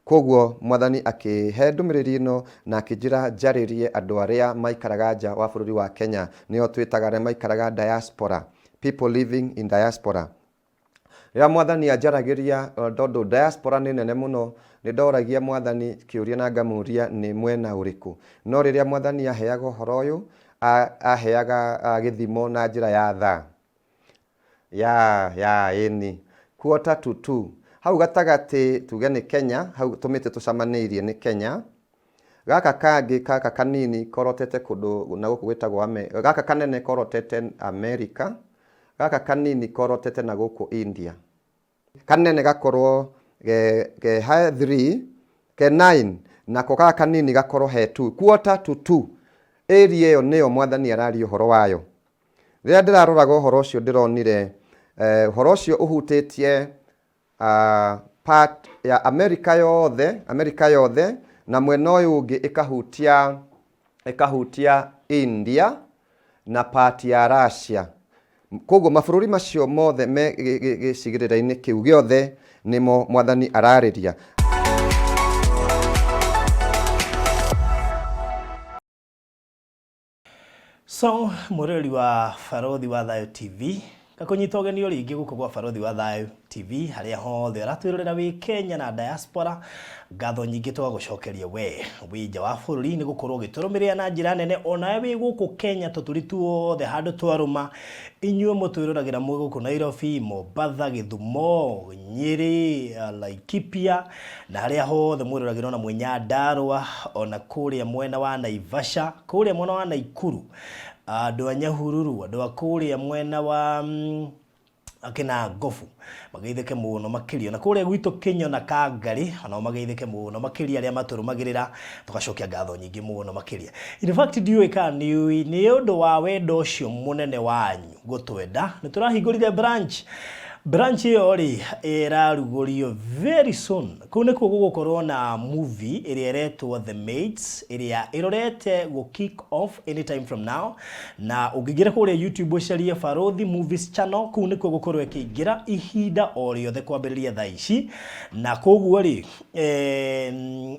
Kwoguo Mwathani akĩhe ndũmĩrĩri ĩno na akĩnjĩra njarĩrie andũ arĩa maikaraga nja wa bũrũri wa Kenya, nĩo twĩtaga arĩa maikaraga diaspora, people living in diaspora. Rĩrĩa Mwathani anjaragĩria, tondũ diaspora nĩ nene mũno, nĩ ndoragia Mwathani kĩũria na ngamũria nĩ mwena ũrĩkũ. No rĩrĩa Mwathani aheaga ũhoro ũyũ, aheaga gĩthimo na njĩra ya thaa. Ya, ya, ĩni. Quarter to two. Hau gatagatĩ tuge nĩ Kenya, hau tũmĩtĩ tũcamanĩirie nĩ Kenya. Gaka kangĩ gaka kanini korotete kũndũ na gũkũ gwĩtagwo gaka kanene korotete America, gaka kanini korotete na gũkũ India. Kanene gakorwo ge, ge he 3, ke 9, nako gaka kanini gakorwo he 2. Quarter to 2. Area ĩyo nĩyo Mwathani araria ũhoro wayo. Rĩrĩa ndĩraroraga ũhoro ũcio ndĩronire ũhoro ũcio ũhutĩtie part ya Amerika yothe, Amerika yothe, na mwena ũyũ ũngĩ ĩkahutia, ĩkahutia India na part ya Russia. Koguo mabũrũri macio mothe me gĩcigĩrĩra-inĩ kĩu gĩothe nĩmo Mwathani ararĩria. So, mwĩroreri wa Barothi wa Thayũ TV, ngakũnyita ũgeni o rĩngĩ gũkũ gwa Barothi wa Thayũ TV, harĩa hothe ũratwĩrorera wĩ Kenya na diaspora, ngatho nyingĩ tũgagũcokeria we wĩ nja wa bũrũri nĩ gũkorwo ũgĩtũrũmĩrĩra na njĩra nene, onawe wĩ gũkũ Kenya tũturi tuothe handũ twarũma, inyuĩ mũtwĩroragĩra mwĩ gũkũ Nairobi, Mombatha, Gĩthumo, Nyĩrĩ, Laikipia, na harĩa hothe mwĩroragĩra ona mwĩ Nyandarũa, ona kũrĩa mwena wa Naivasha, kũrĩa mwena wa Naikuru, andũ a Nyahururu, andũ a kũrĩa mwena wa Kĩnangobu, mageithĩke mũno makĩria. Na kũrĩa gwitũ Kĩnyo na Kangarĩ, onao mageithĩke mũno makĩria arĩa matũrũmagĩrĩra, tũgacokia ngatho nyingĩ mũno makĩria. In fact ndiũĩ kana nĩũĩ, nĩ ũndũ wa wendo ũcio mũnene wanyu gũtwenda, nĩ tũrahingũrire branch. Branch ĩyo rĩ, ĩrarugũrio very soon. Kũu nĩkuo gũgũkorwo na movie ĩrĩa ĩretwo The Maids, ĩrĩa ĩrorete gũ kick off anytime from now. Na ũngĩingĩra kũrĩa YouTube ũcarie Barũthi Movies Channel, kũu nĩkuo gũkorwo ĩkĩingĩra ihinda o rĩothe kwambĩrĩria thaa ici. Na koguo rĩ,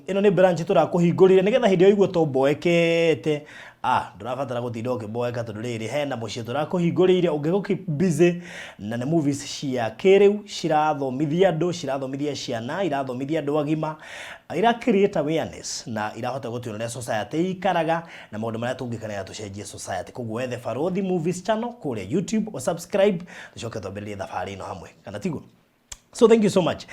ĩno nĩ branch tũrakũhingũrĩire nĩgetha hĩndĩ ĩrĩa waigua ta ũmboekete, Ah, ndũrabatara gũtinda ũkĩmboeka tondũ rĩrĩ hena mũciĩ tũrakũhingũrĩire ũngĩgũ keep busy na nĩ movies cia kĩrĩu cirathomithia andũ, cirathomithia ciana, irathomithia andũ agima, ira create awareness na irahota gũtuonia ũrĩa society ĩikaraga na maũndũ marĩa tũngĩka nĩgetha tũcenjie society. Koguo wethe Barũthi Movies Channel kũrĩa YouTube, ũ subscribe, tũcoke twambĩrĩrie thabarĩ ĩno hamwe, kana tiguo? So thank you so much.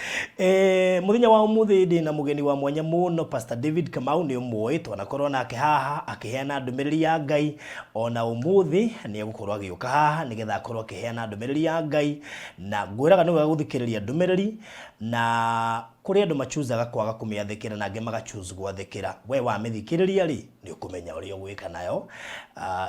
Muthenya wa umuthi ndi na mugeni wa mwanya muno Pastor David Kamau ni umuĩ twanakorwo nake haha akiheana ndũmĩrĩri ya Ngai ona umuthi ni egũkorwo agĩũka haha nigetha akorwo akĩheana ndũmĩrĩri ya Ngai na ngwĩraga nĩ wega gũthikĩrĩria ndũmĩrĩri na kũrĩ andũ machuzaga kwaga kũmĩathĩkĩra na angĩ magachoose gwathĩkĩra. We wamĩthikĩrĩria rĩ nĩ ũkũmenya ũrĩa ũgwĩka nayo.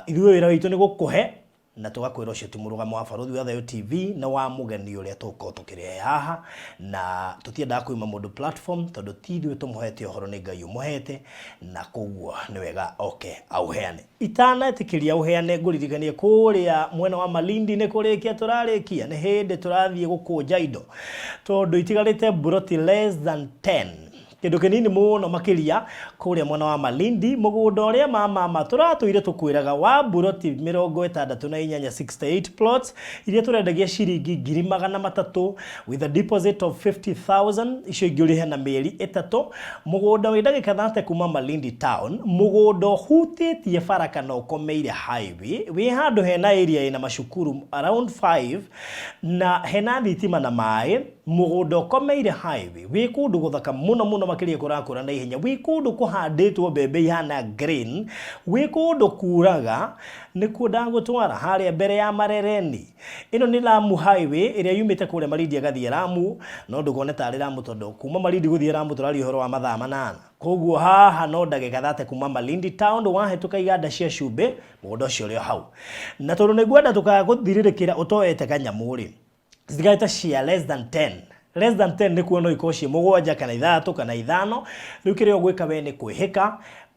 Ithuĩ wĩra witũ nĩ gũkũhe na tũgakwĩra ũcio ti mũrũgamo wa Barũthi wa Thayũ TV na wa mũgeni ũrĩa tũgũkorwo tũkĩrehe haha na tũtiendaga kwima mũndũ platform tondũ ti ithuĩ tũmũhete ũhoro nĩ Ngai ũmũhete na koguo nĩ wega oke aũheane. Itanetĩkĩria ũheane ngũririkanie kũrĩa mwena wa Malindi nĩ kũrĩkia tũrarĩkia nĩ hĩndĩ tũrathiĩ gũkũnja indo tondũ itigarĩte mburoti less than 10 Kĩndũ kĩnini mũno makĩria kũrĩa mwena wa Malindi, mũgũnda ũrĩa ma mama tũratũire tũkwĩraga wa mburoti 68, 68 plots, iria tũrendagia ciringi 300,000 with a deposit of 50,000, icio ingĩ ũrĩhe na mĩeri ĩtatũ. Mũgũnda wĩ ndagĩka thate kuma Malindi town, mũgũnda ũhutĩtie bara kana ũkomeire highway, wĩ handũ hena area ĩna macukuru around 5 na hena thitima na maĩ. Mũgũnda ũkomeire highway wĩ kũndũ gũthaka mũno mũno makĩria kũrakũra na ihenya, wĩ kũndũ kũhandĩtwo mbembe ihana green, wĩ kũndũ kuraga, nĩkuo ndagũtwara harĩa mbere ya Marereni. Ĩno nĩ Lamu Highway ĩrĩa yumĩte kũrĩa Malindi ĩgathiĩ Lamu, no ndũkone tarĩ Lamu tondũ kuma Malindi gũthiĩ Lamu tũraria ũhoro wa mathaa manana. Koguo haha no ndagĩka thate kuma Malindi town wahĩtũka iganda cia cumbĩ, mũgũnda ũcio ũrĩ o hau. Na tondũ nĩngwenda tũkaga gũthirĩrĩkĩra ũtoete kanyamũ rĩ, citigaita cia less than 10 less than 10 nĩ kuona ikorwo ciĩ mũgwanja kana ithathatũ kana ithano. Rĩu kĩrĩa ũgwĩka we nĩ kwĩhĩka,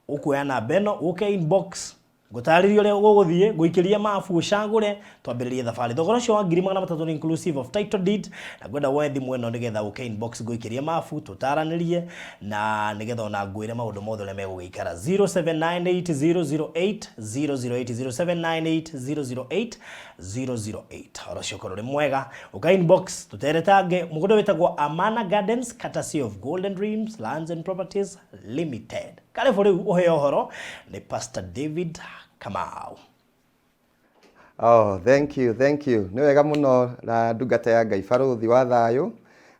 ũkuoya namba ĩno ũke inbox. Ngũtarĩria ũrĩa gũgũthiĩ, ngũikĩria mabu ũcagũre, twambĩrĩrie thabarĩ. Thogora ũcio wa 300,000 nĩ inclusive of title deed, na ngwenda woe thimũ ĩno nĩgetha ũke inbox ngũikĩrie mabu, tũtaranĩrie, na nĩgetha ona ngwĩre maũndũ mothe ũrĩa megũgĩikara. 0798 008 008, 0798 008 008. Ũhoro ũcio ũkorwo ũrĩ mwega. Ũka inbox tũteretange. Mũgũnda wĩtagwo Amana Gardens, courtesy of Golden Dreams Lands and Properties Limited. Karibu rĩu ũheo ũhoro nĩ Pastor David Kamau. Oh, thank you, thank you. Nĩ wega mũno na ndungata ya Ngai Barũthi wa Thayũ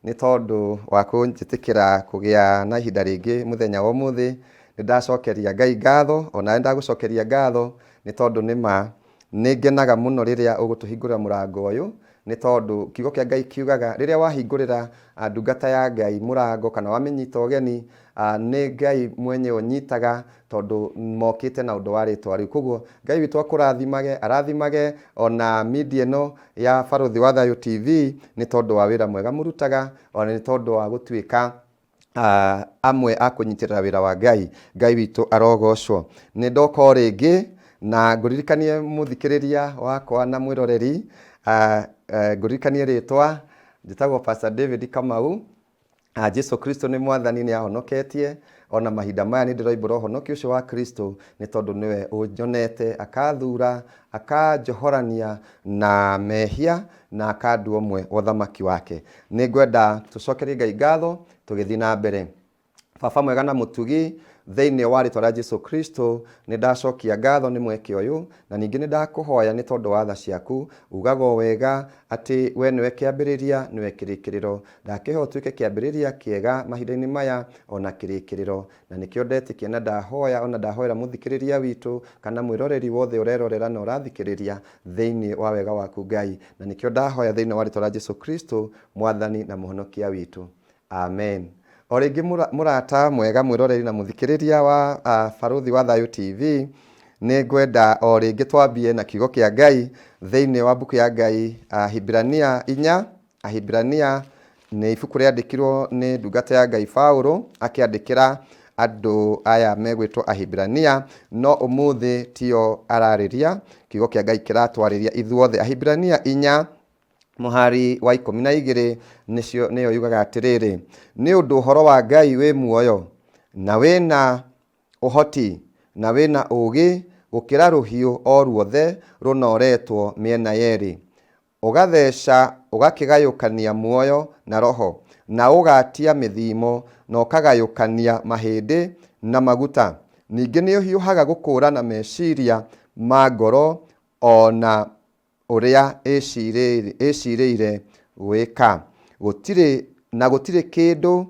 nĩ tondũ wa kũnjĩtĩkĩra kũgĩa na ihinda rĩngĩ mũthenya wa ũmũthĩ. Nĩ ndacokeria Ngai ngatho, ona nĩ ndagũcokeria ngatho nĩ tondũ nĩ ma nĩ ngenaga mũno rĩrĩa ũgũtũhingũrĩra mũrango ũyũ, nĩ tondũ kiugo kĩa Ngai kiugaga rĩrĩa wahingũrĩra ndungata ya Ngai mũrango kana wamĩnyita ũgeni, nĩ Ngai mwenyewe ũnyitaga tondũ mokĩte na ũndũ wa rĩtwa rĩu. Koguo Ngai witũ akũrathimage, arathimage ona media ĩno ya Barũthi wa Thayũ TV nĩ tondũ wa wĩra mwega mũrutaga, ona nĩ tondũ wa gũtuĩka amwe a kũnyitĩrĩra wĩra wa Ngai. Ngai witũ arogocwo. Nĩ ndoka o rĩngĩ na ngũririkanie mũthikĩrĩria wakwa na mwĩroreri, ngũririkanie rĩtwa, njĩtagwo Pastor David Kamau. Jesu Kristo nĩ mwathani, nĩ ahonoketie ona mahinda maya nĩ ndĩroimbũra ũhonokio ũcio wa Kristo nĩ tondũ nĩwe ũnyonete, akathura, akanjohorania na mehia na akandua ũmwe wa ũthamaki wake. Nĩ ngwenda tũcokerie Ngai ngatho tũgĩthiĩ na mbere. Baba mwega na mũtugi, thĩinĩ wa rĩtwa rĩa Jesu Kristo nĩ ndacokia ngatho nĩ mweke ũyũ, na ningĩ nĩ ndakũhoya nĩ tondũ wa tha ciaku. Ugaga o wega atĩ we nĩwe kĩambĩrĩria, nĩwe kĩrĩkĩrĩro. Ndakĩhoya ũtuĩke kĩambĩrĩria kĩega mahinda-inĩ maya ona kĩrĩkĩrĩro, na nĩkĩo ndetĩkia na ndahoya ona ndahoera mũthikĩrĩria witũ kana mwĩroreri wothe ũrerorera na ũrathikĩrĩria thĩinĩ wa wega waku Ngai, na nĩkĩo ndahoya thĩinĩ wa rĩtwa rĩa Jesu Kristo mwathani na mũhonokia witũ, amen. O rĩngĩ mũrata mwega mwĩroreri na mũthikĩrĩria wa Barũthi wa Thayũ TV, nĩ ngwenda o rĩngĩ twambie na kiugo kĩa Ngai thĩinĩ wa mbuku ya Ngai Ahibirania 4. Ahibirania nĩ ibuku rĩandĩkirwo nĩ ndungata ya Ngai Paulo akĩandĩkĩra andũ aya megwĩtwo Ahibirania, no ũmũthĩ tio ararĩria, kiugo kĩa Ngai kĩratwarĩria ithuothe. Ahibirania 4 mũhari wa 12 nĩcio nĩyo yugaga atĩrĩrĩ, nĩ ũndũ ũhoro wa Ngai wĩ muoyo na wĩna ũhoti na wĩna ũũgĩ gũkĩra rũhiũ o ruothe rũnoretwo mĩena yerĩ, ũgatheca ũgakĩgayũkania muoyo na roho, na ũgatia mĩthimo na ũkagayũkania mahĩndĩ na maguta. Ningĩ nĩ ũhiũhaga gũkũũrana meciria ma ngoro ona ũrĩa ĩcirĩire gwĩka. Gũtirĩ na gũtirĩ kĩndũ,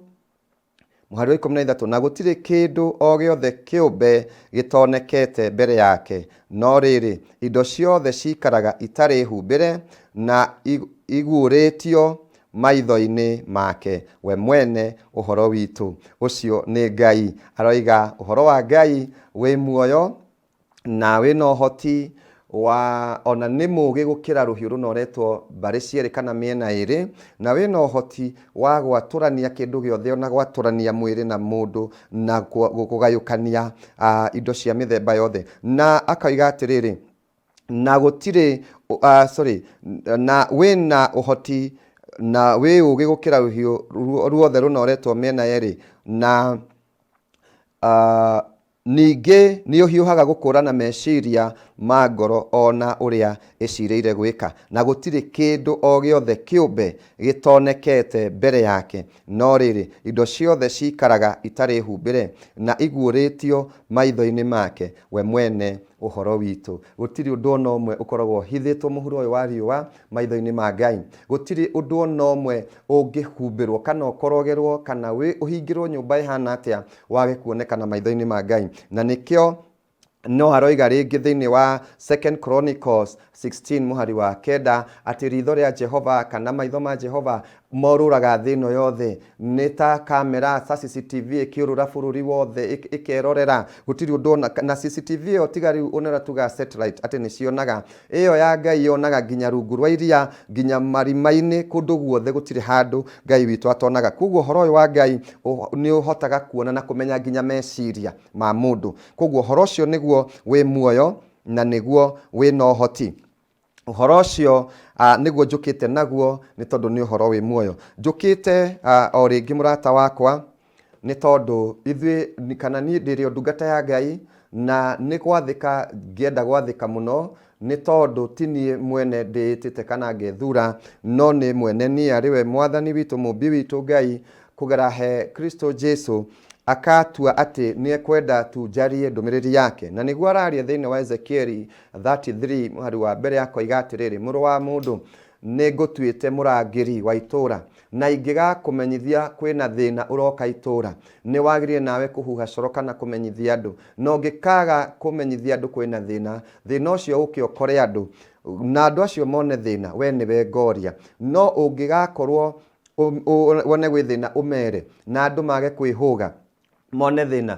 mũhari wa 13, na gũtirĩ kĩndũ o gĩothe kĩũmbe gĩtonekete mbere yake, no rĩrĩ, indo ciothe cikaraga itarĩ humbĩre na iguũrĩtio maitho-inĩ make we mwene ũhoro witũ. Ũcio nĩ Ngai aroiga ũhoro wa Ngai wĩ muoyo na wĩna ũhoti wa ona nĩ mũũgĩ gũkĩra rũhiũ rũnoretwo mbarĩ cierĩ kana mĩena ĩrĩ, na wĩna ũhoti wa gwatũrania kĩndũ gĩothe ona gwatũrania mwĩrĩ na mũndũ na kũgayũkania indo cia mĩthemba yothe. Na akoiga atĩrĩrĩ, na gũtirĩ, sorry, na wĩna ũhoti na wĩ ũũgĩ gũkĩra rũhiũ ruothe rũnoretwo mĩena yerĩ, na ningĩ nĩ ũhiũhaga gũkũũrana meciria ma ngoro ona ũrĩa ĩcirĩire gwĩka, na gũtirĩ kĩndũ o gĩothe kĩũmbe gĩtonekete mbere yake, no rĩrĩ, indo ciothe cikaraga itarĩ humbĩre na iguũrĩtio maitho-inĩ make we mwene ũhoro witũ. Gũtirĩ ũndũ ona ũmwe ũkoragwo ũhithĩtwo mũhuro ũyũ wa riũa maitho-inĩ ma Ngai. Gũtirĩ ũndũ ona ũmwe ũngĩhumbĩrwo kana ũkorogerwo kana ũhingĩrwo nyũmba ĩhana atĩa wage kuonekana maitho-inĩ ma Ngai. Na nĩkĩo no aroiga rĩngĩ thĩinĩ wa 2 Chronicles 16 mũhari wa 9 atĩ ritho rĩa Jehova kana maitho ma Jehova morũraga thĩ ĩno yothe, nĩ ta kamera ta CCTV ĩkĩũrũra bũrũri wothe ĩkerorera, gũtirĩ ũndũ ona na CCTV ĩyo tiga rĩu ũnera tuga satellite atĩ nĩ cionaga, ĩyo ya Ngai yonaga nginya rungu rwa iria, nginya marima-inĩ, kũndũ guothe gũtirĩ handũ Ngai witũ atonaga. Koguo ũhoro ũyũ wa Ngai nĩ ũhotaga kuona na kũmenya nginya meciria ma mũndũ. Koguo ũhoro ũcio nĩguo wĩ muoyo. na nĩguo wĩna ũhoti. Ũhoro ũcio nĩguo njũkĩte naguo nĩ tondũ nĩ ũhoro wĩ muoyo. Njũkĩte o rĩngĩ mũrata wakwa nĩ tondũ ithuĩ kana niĩ ndĩrĩ o ndungata ya Ngai na nĩ gwathĩka ngĩenda gwathĩka mũno nĩ tondũ ti niĩ mwene ndĩĩtĩte kana ngethura no nĩ mwene niĩ arĩ we mwathani witũ mũmbi witũ Ngai kũgera he Kristo Jesu akatua atĩ nĩ ekwenda tu njarie ndũmĩrĩri yake. Na nĩguo araria thĩinĩ wa Ezekieli 33 mũhari wa mbere akoiga atĩrĩrĩ, mũrũ wa mũndũ, nĩ ngũtuĩte mũrangĩri wa itũũra, na ingĩgakũmenyithia kwĩna thĩna ũroka itũũra, nĩ wagĩrĩire nawe kũhuha coro kana kũmenyithia andũ. Na ũngĩkaga kũmenyithia andũ kwĩna thĩna, thĩna ũcio ũke ũkore andũ, na andũ acio mone thĩna, we nĩwe ngoria. No ũngĩgakorwo wone gwĩ thĩna ũmere, na andũ mage kwĩhũga, mone thĩna,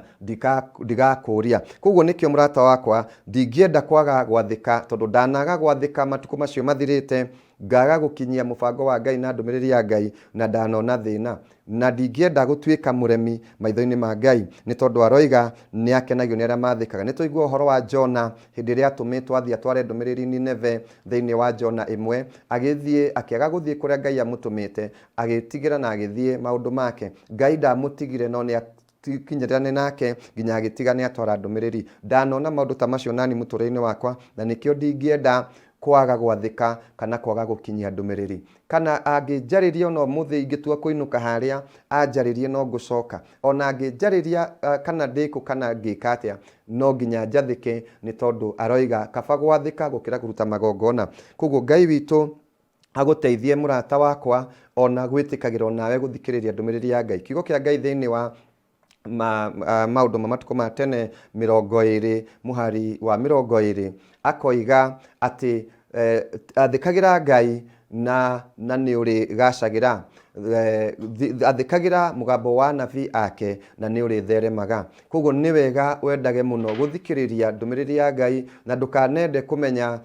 ndigakũria. Koguo nĩkĩo mũrata wakwa, ndingĩenda kwaga gwathĩka, tondũ ndanaga gwathĩka matukũ macio mathirĩte, ngaga gũkinyia mũbango wa Ngai na ndũmĩrĩri ya Ngai, na ndanona thĩna. Na ndingĩenda gũtuĩka mũremi maitho-inĩ ma Ngai, nĩ tondũ aroiga nĩ akenagio nĩ arĩa mathĩkaga. Nĩ twaigua ũhoro wa Jona hĩndĩ ĩrĩa atũmĩtwo athiĩ atware ndũmĩrĩri Nineve thĩinĩ wa Jona ĩmwe, agĩthiĩ, akĩaga gũthiĩ kũrĩa Ngai amũtũmĩte, agĩtigĩra na agĩthiĩ maũndũ make. Ngai ndamũtigire no nĩ akinyĩrĩrane nake nginya agĩtiga nĩ atwara ndũmĩrĩri. Ndanona maũndũ ta macio nani mũtũrĩre-inĩ wakwa, na nĩkĩo ndingĩenda kwaga gwathĩka kana kwaga gũkinyia ndũmĩrĩri. Kana angĩnjarĩria ona ũmũthĩ ingĩtua kũinũka harĩa, anjarĩrie no ngũcoka. Ona angĩnjarĩria kana ndĩkũ kana ngĩka atĩa, no nginya njathĩke nĩ tondũ aroiga kaba gwathĩka gũkĩra kũruta magongona. Koguo Ngai witũ agũteithie mũrata wakwa ona gwĩtĩkagĩra onawe gũthikĩrĩria ndũmĩrĩri ya Ngai. Kiugo kĩa Ngai thĩinĩ wa maũndũ ma matukũ ma tene 20 mũhari wa 20 akoiga atĩ athĩkagĩra Ngai na nĩ ũrĩgacagĩra. Athĩkagĩra mũgambo wa nabii ake na nĩ ũrĩtheremaga. Koguo nĩ wega wendage mũno gũthikĩrĩria ndũmĩrĩri ya Ngai na ndũkanende kũmenya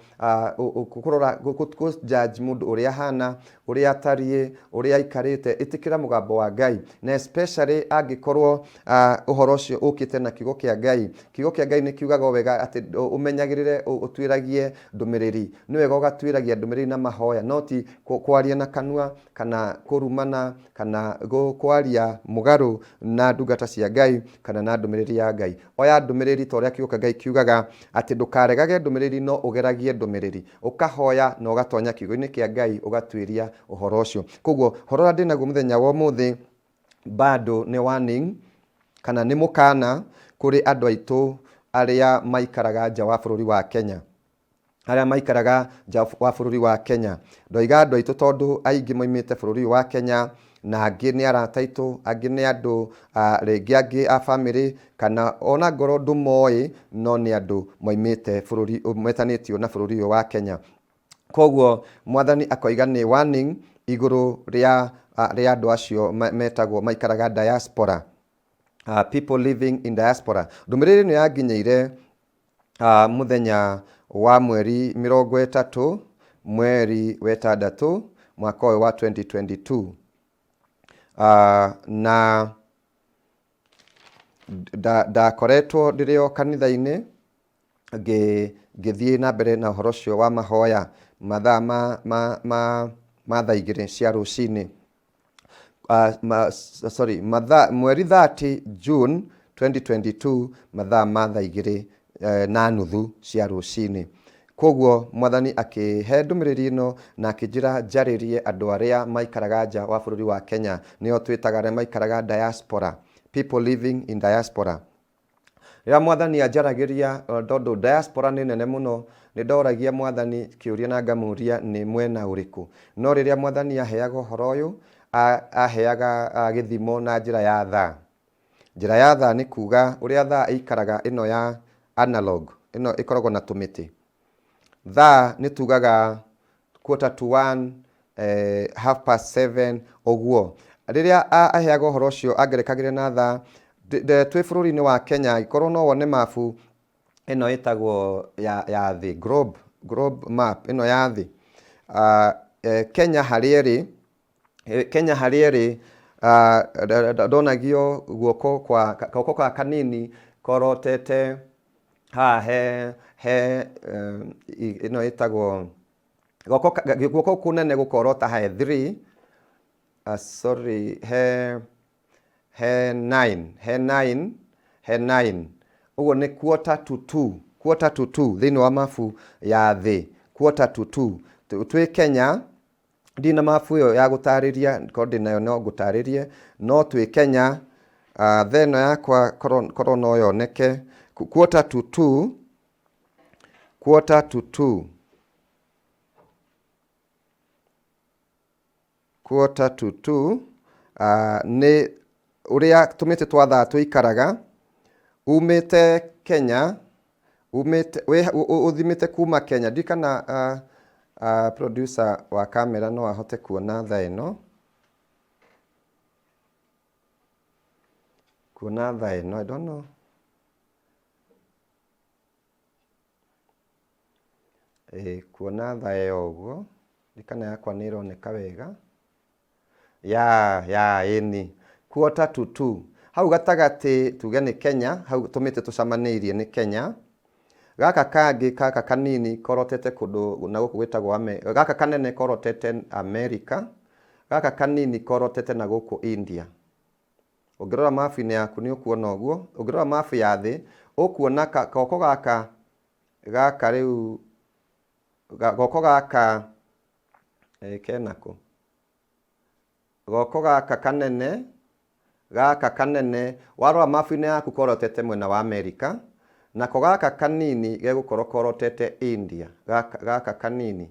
kũrora kũ judge mũndũ ũrĩa ahana, ũrĩa atariĩ, ũrĩa aikarĩte. Ĩtĩkĩra mũgambo wa Ngai, na especially angĩkorwo ũhoro ũcio ũkĩte na kiugo kĩa Ngai. Kiugo kĩa Ngai nĩ kiugaga o wega atĩ ũmenyagĩrĩre, ũtuĩragie ndũmĩrĩri. Nĩ wega ũgatuĩragia ndũmĩrĩri na mahoya, no ti kwaria na kanua kana kũrumana kana kwaria mũgarũ na ndungata cia Ngai kana na ndũmĩrĩri ya Ngai. Oya ndũmĩrĩri ta ũrĩa kiugo kĩa Ngai kiugaga atĩ ndũkaregage ndũmĩrĩri no ũgeragie ndũmĩrĩri. Ũkahoya na ũgatonya kiugo-inĩ kĩa Ngai ũgatuĩria ũhoro ũcio. Koguo ũhoro ũrĩa ndĩnaguo mũthenya wa ũmũthĩ bado nĩ warning kana nĩ mũkana kũrĩ andũ aitũ arĩa maikaraga nja wa bũrũri wa Kenya. Arĩa maikaraga nja wa bũrũri wa Kenya. Ndoiga andũ aitũ tondũ aingĩ moimĩte bũrũri ũyũ wa Kenya na angĩ nĩ arata aitũ, angĩ nĩ andũ rĩngĩ angĩ a bamĩrĩ kana ona ngorwo ndũmoĩ no nĩ andũ moimĩte bũrũri metanĩtio na bũrũri ũyũ wa Kenya. Koguo mwathani akoiga nĩ warning igũrũ rĩa andũ acio metagwo maikaraga diaspora. People living in diaspora. Ndũmĩrĩri ĩno yanginyĩire mũthenya wa mweri 30 mweri wa 6 mwaka ũyũ wa 2022. Na ndakoretwo ndĩrĩ o kanitha-inĩ ngĩthiĩ na mbere na ũhoro ũcio wa mahoya mathaa ma thaa 2 cia rũcinĩ. Sorry, mathaa, mweri 30 June 2022 mathaa ma thaa 2 na nuthu cia rũcinĩ. Koguo mwathani akĩhe ndũmĩrĩri ĩno na akĩnjĩra njarĩrie andũ arĩa maikaraga nja wa bũrũri wa Kenya, nĩo twĩtaga arĩa maikaraga diaspora, people living in diaspora. Rĩrĩa mwathani anjaragĩria, tondũ diaspora nĩ nene mũno, nĩ ndoragia mwathani kĩũria na ngamũria nĩ mwena ũrĩkũ. No rĩrĩa mwathani aheaga ũhoro ũyũ, aheaga gĩthimo na njĩra ya thaa. Njĩra ya thaa nĩ kuga ũrĩa thaa ĩikaraga ĩno ya analog, ĩno ĩkoragwo na tũmĩtĩ. Thaa nĩ tugaga quarter to one, half past seven, ũguo. Rĩrĩa aheaga ũhoro ũcio angerekagĩria na thaa, twĩ bũrũri-inĩ wa Kenya, angĩkorwo no wone mabu ĩno ĩtagwo ya thĩ, globe map ĩno ya thĩ. Kenya harĩa ĩrĩ, Kenya harĩa ĩrĩ, ndonagio guoko kwa guoko kwa kanini korotete Haha he he ĩno ĩtagwo guoko guoko kũnene gũkorota he 3, sorry, he he 9, he 9, he 9. Ũguo nĩ quarter to 2, quarter to 2 thĩinĩ wa mabu ya thĩ, quarter to 2. Twĩ Kenya, ndirĩ na mabu ĩyo ya gũtarĩria, korwo ndĩ nayo no ngũtarĩrie, no twĩ Kenya, thaa ĩno yakwa korwo no yoneke, quarter to two, quarter to two, quarter to two, nĩ ũrĩa tũmĩtĩ twa thaa tũikaraga, umĩte Kenya, Umĩte, wĩ, ũthimĩte kuma Kenya. Ndiũĩ kana producer wa kamera no ahote kuona thaa ĩno. Kuona thaa ĩno, I don't know. Ĩĩ, kuona thaa ĩyo ũguo. Ndiũĩ kana yakwa nĩ ĩroneka wega. Ya, ya, ĩni. Quarter to two. Hau gatagatĩ tuge nĩ Kenya, hau tũmĩtĩ tũcamanĩirie nĩ Kenya. Gaka kangĩ gaka kanini korotete kũndũ na gũkũ gwĩtagwo gaka kanene korotete America, gaka kanini korotete na gũkũ India. Ũngĩrora mabu-inĩ yaku nĩ ũkuona ũguo. Ũngĩrora mabu ya thĩ, ũkuona goko gaka, gaka rĩu, goko gaka, ĩ kena kũ? Goko gaka kanene, gaka kanene, warora mabu-inĩ yaku korotete mwena wa Amerika, nako gaka kanini gegũkorwo korotete India, gaka, gaka kanini,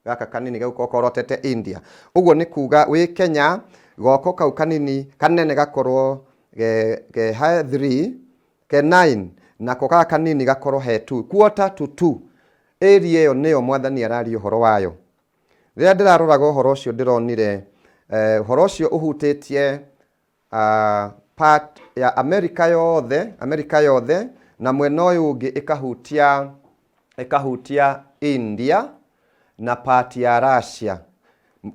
gaka kanini gegũkorwo korotete India. Ũguo nĩ kuga wĩ Kenya, goko kau kanini, kanene gakorwo ge, ge he 3, ke 9, nako gaka kanini gakorwo he 2, quarter to 2. Area ĩyo nĩyo Mwathani araria ũhoro wayo. Rĩrĩa ndĩraroraga ũhoro ũcio ndĩronire ũhoro ũcio ũhutĩtie part ya Amerika yothe, Amerika yothe, na mwena ũyũ ũngĩ ĩkahutia, ĩkahutia India na part ya Russia.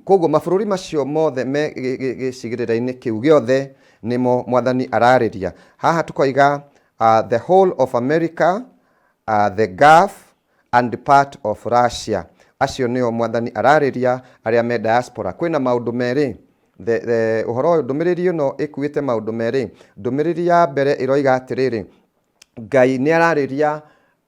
Koguo mabũrũri macio mothe me gĩcigĩrĩra-inĩ kĩu gĩothe nĩmo Mwathani ararĩria. Haha tũkoiga the whole of America, the Gulf, and part of Russia. Acio nĩo Mwathani ararĩria arĩa me diaspora. Kwĩna maũndũ merĩ. The, the, ũhoro ũyũ, ndũmĩrĩri ĩno ĩkuĩte maũndũ merĩ. Ndũmĩrĩri ya mbere ĩroiga atĩrĩrĩ, Ngai nĩ ararĩria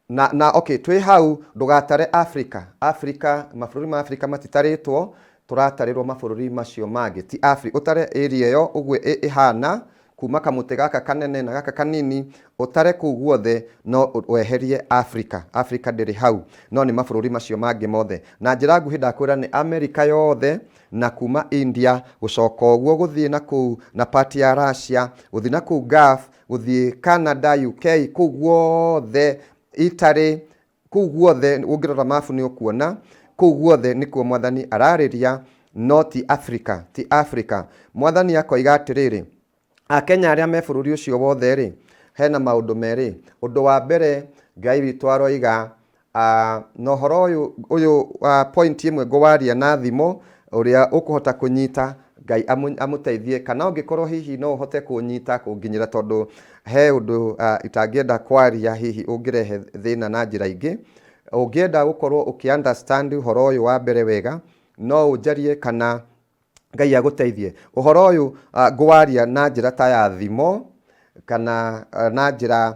na, na okay, twĩ hau ndũgatare Africa. Africa, mabũrũri ma Africa matitarĩtwo, tũratarĩrwo mabũrũri macio mangĩ ti Africa. Ũtare area ĩyo ũguo ĩhana Kuma kamũtĩ gaka kanene na gaka kanini, ũtare kũu guothe, no weherie Afrika. Afrika ndĩrĩ hau, no nĩ mabũrũri macio mangĩ mothe. Na njĩra nguhĩ ndakwĩra nĩ Amerika yothe, na kuma India, gũcoka ũguo gũthiĩ na kũu na part ya Russia, gũthiĩ na kũu Gulf, gũthiĩ Canada, UK, kũu guothe, Italy, kũu guothe ũngĩrora mabu nĩ ũkuona, kũu guothe nĩkuo Mwathani ararĩria, no ti Afrika, ti Afrika. Mwathani akoiga atĩrĩrĩ, Akenya arĩa me bũrũri ũcio wothe-rĩ, hena maũndũ merĩ. Ũndũ wa mbere Ngai witũ aroiga, na ũhoro ũyũ, ũyũ point ĩmwe ngũwaria na thimo, ũrĩa ũkũhota kũnyita, Ngai amũteithie, kana ũngĩkorwo hihi no ũhote kũnyita kũnginyĩra, tondũ he ũndũ itangĩenda kwaria hihi ũngĩrehe thĩna na njĩra ingĩ. Ũngĩenda gũkorwo ũkĩ understand ũhoro ũyũ wa mbere wega, no ũnjarie kana Ngai agũteithie. Ũhoro ũyũ ngũwaria na njĩra ta ya thimo kana na njĩra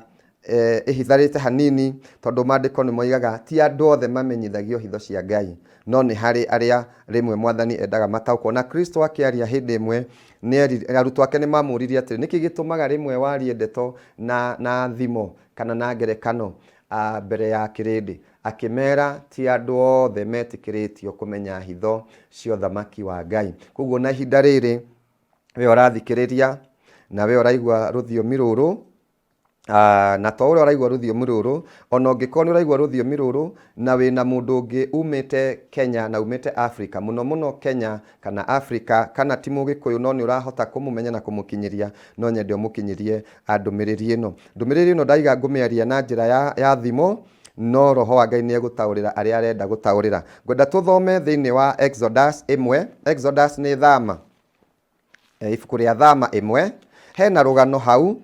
ĩhitharĩte hanini, tondũ maandĩko nĩ moigaga ti andũ othe mamenyithagio hitho cia Ngai, no nĩ harĩ arĩa rĩmwe Mwathani endaga mataũkwo. Na Kristo akĩaria hĩndĩ ĩmwe, arutwo ake nĩ mamũririe atĩrĩ, nĩkĩ gĩtũmaga rĩmwe warie ndeto na thimo kana na ngerekano mbere ya kĩrĩndĩ? Akĩmeera, Ti andũ othe metĩkĩrĩtio kũmenya hitho cia ũthamaki wa Ngai. Kwoguo na ihinda rĩrĩ, we ũrathikĩrĩria na we ũraigua rũthiomi rũrũ, na to ũrĩa ũraigua rũthiomi rũrũ, ona ũngĩkorwo nĩ ũraigua rũthiomi rũrũ na wĩna mũndũ ũngĩ umĩte Kenya na umĩte Africa, mũno mũno Kenya kana Africa, kana ti mũgĩkũyũ no nĩ ũrahota kũmũmenya na kũmũkinyĩria, no nyende ũmũkinyĩrie ndũmĩrĩri ĩno. Ndũmĩrĩri ĩno ndaiga ngũmĩaria na njĩra ya thimo, no Roho wa Ngai nĩ egũtaũrĩra arĩa arenda gũtaũrĩra. Ngwenda tũthome thĩinĩ wa Exodus ĩmwe. Exodus nĩ Thama, ibuku rĩa Thama ĩmwe. Hena rũgano hau.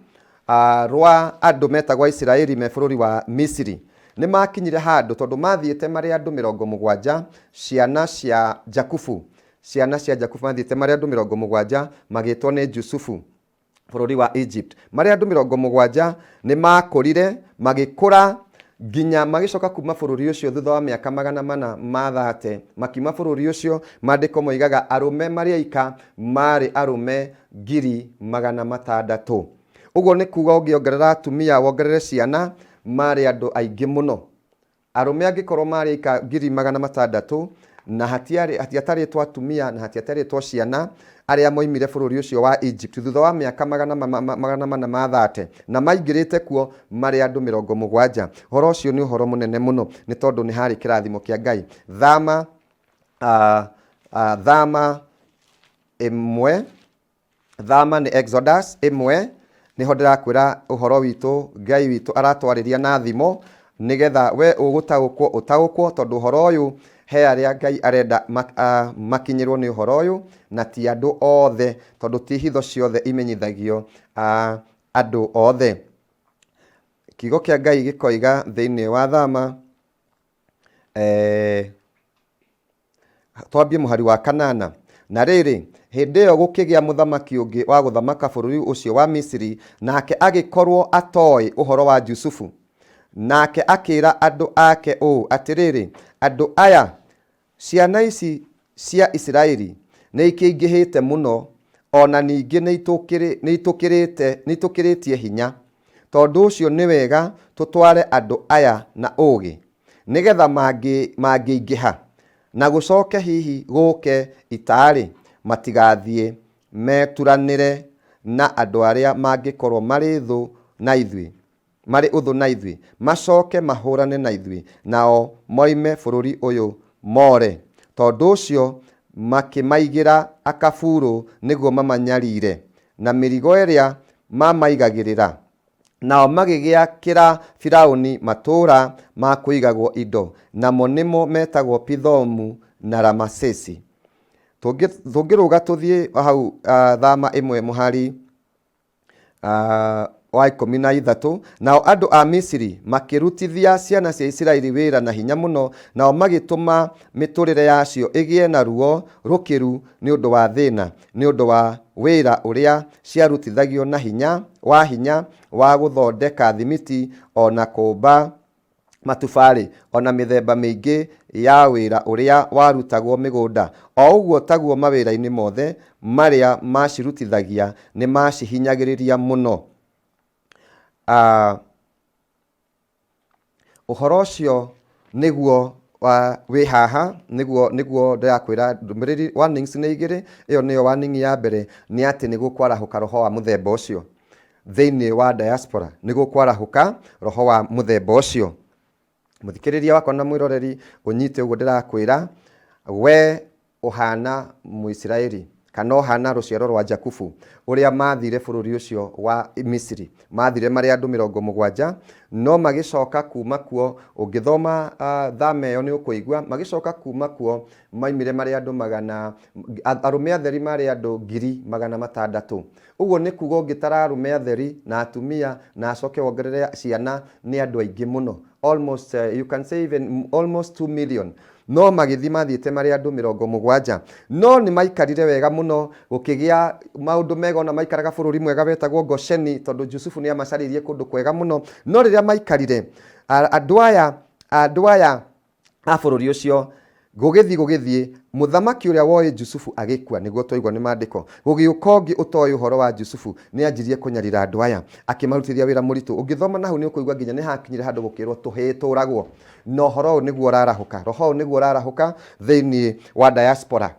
Rwa andũ metagwo Aisiraeli me bũrũri wa Misiri. Nĩ makinyire handũ tondũ mathiĩte marĩ andũ 70, ciana cia Jakubu. Ciana cia Jakubu mathiĩte marĩ andũ 70 magĩtwo nĩ Jusufu bũrũri wa Egypt. Marĩ andũ 70 nĩ makũrire, magĩkũra nginya magĩcoka kuma bũrũri ũcio thutha wa mĩaka 430, makiuma bũrũri ũcio. Maandĩko moigaga arũme marĩ aika marĩ arũme 600,000. Ũguo nĩ kuga ũngĩongerera atumia, wongerere ciana, marĩ andũ aingĩ mũno. Arũme angĩkorwo marĩ aika 600,000, na hatiarĩ hatiatarĩtwo atumia na hatiatarĩtwo ciana arĩa moimire bũrũri ũcio wa Egypt thutha wa mĩaka 430, na maingĩrĩte kuo marĩ andũ 70. Ũhoro ũcio nĩ ũhoro mũnene mũno, nĩ tondũ nĩ harĩ kĩrathimo kĩa Ngai. Thama thama 1, thama nĩ Exodus 1, nĩho ndĩrakwĩra ũhoro witũ. Ngai witũ aratwarĩria na thimo nĩgetha we ũgũtaũkwo ũtaũkwo, tondũ ũhoro ũyũ he arĩa Ngai arenda makinyĩrwo nĩ ũhoro ũyũ, na ti andũ othe, tondũ ti hitho ciothe imenyithagio andũ othe. Kiugo kĩa Ngai gĩkoiga thĩinĩ wa thama, twambie mũhari wa 8. Na rĩrĩ, hĩndĩ ĩyo gũkĩgĩa mũthamaki ũngĩ wa gũthamaka bũrũri ũcio wa Misiri, nake agĩkorwo atoĩ ũhoro wa Jusufu. Nake akĩra andũ ake ũũ, atĩrĩrĩ, andũ aya, ciana ici cia Isiraeli, nĩ ikĩingĩhĩte mũno, o na ningĩ nĩ itũkĩrĩtie hinya. Tondũ ũcio nĩ wega tũtware andũ aya na ũũgĩ, nĩgetha mangĩingĩha, na gũcoke hihi gũũke ita-rĩ, matigathiĩ meturanĩre na andũ arĩa mangĩkorwo marĩ thũ na ithuĩ, marĩ ũthũ na ithuĩ, macoke mahũrane na ithuĩ, nao moime bũrũri ũyũ more. Tondũ ũcio makĩmaigĩra akaburũ nĩguo mamanyarire na mĩrigo ĩrĩa mamaigagĩrĩra. Nao magĩgĩakĩra Firauni matũũra ma kũigagwo indo, namo nĩmo metagwo Pithomu na Ramasesi. Tũngĩrũga tũthiĩ hau thama 1 mũhari wa 13, nao andũ a Misiri makĩrutithia ciana cia Isiraeli wĩra na hinya mũno, nao magĩtũma mĩtũrĩre yacio ĩgĩe na ruo rũkĩru nĩ ũndũ wa thĩna, nĩ ũndũ wa wĩra ũrĩa ciarutithagio na hinya wa hinya wa gũthondeka thimiti, o na kũũmba matubarĩ, o na mĩthemba mĩingĩ ya wĩra ũrĩa warutagwo mĩgũnda. O ũguo taguo mawĩra-inĩ mothe marĩa maacirutithagia, nĩ maacihinyagĩrĩria mũno. Ũhoro ũcio nĩguo wĩ haha, nĩguo ndĩrakwĩra ndũmĩrĩri. Warnings nĩ igĩrĩ. Ĩyo nĩyo warning ya mbere, nĩ atĩ nĩ gũkwarahũka roho wa mũthemba ũcio thĩinĩ wa diaspora. Nĩ gũkwarahũka roho wa mũthemba ũcio. Mũthikĩrĩria wakwa na mwĩroreri, ũnyite ũguo ndĩrakwĩra, we ũhana Mũisiraeli kana ũhana rũciaro rwa Jakubu ũrĩa mathire bũrũri ũcio wa Misiri. Mathire marĩ andũ 70, no magĩcoka kuma kuo. Ũngĩthoma thama ĩyo nĩ ũkũigua magĩcoka kuma kuo maimire marĩ andũ magana, arũme atheri marĩ andũ 600,000. Ũguo nĩ kuga ũngĩtara arũme atheri na atumia na acoke wongerere ciana, nĩ andũ aingĩ mũno, almost, you can say even almost 2 million. No magĩthiĩ mathiĩte marĩ andũ 70, no nĩ maikarire wega mũno, gũkĩgĩa maũndũ mega, ona maikaraga bũrũri mwega wetagwo Gosheni, tondũ Jusufu nĩ amacarĩirie kũndũ kwega mũno. No rĩrĩa maikarire, andũ aya a bũrũri ũcio, gũgĩthiĩ mũthamaki ũrĩa woĩ Jusufu agĩkua, nĩguo twaigua nĩ maandĩko. Gũgĩũka ũngĩ ũtoĩ ũhoro wa Jusufu, nĩ anjirie kũnyarira andũ aya, akĩmarutithia wĩra mũritũ. Ũngĩthoma na hau nĩ ũkũigua nginya nĩ hakinyire handũ gũkĩrwo tũhĩĩ tũragwo. Na ũhoro ũyũ nĩguo ũrarahũka, roho ũyũ nĩguo ũrarahũka thĩinĩ wa diaspora,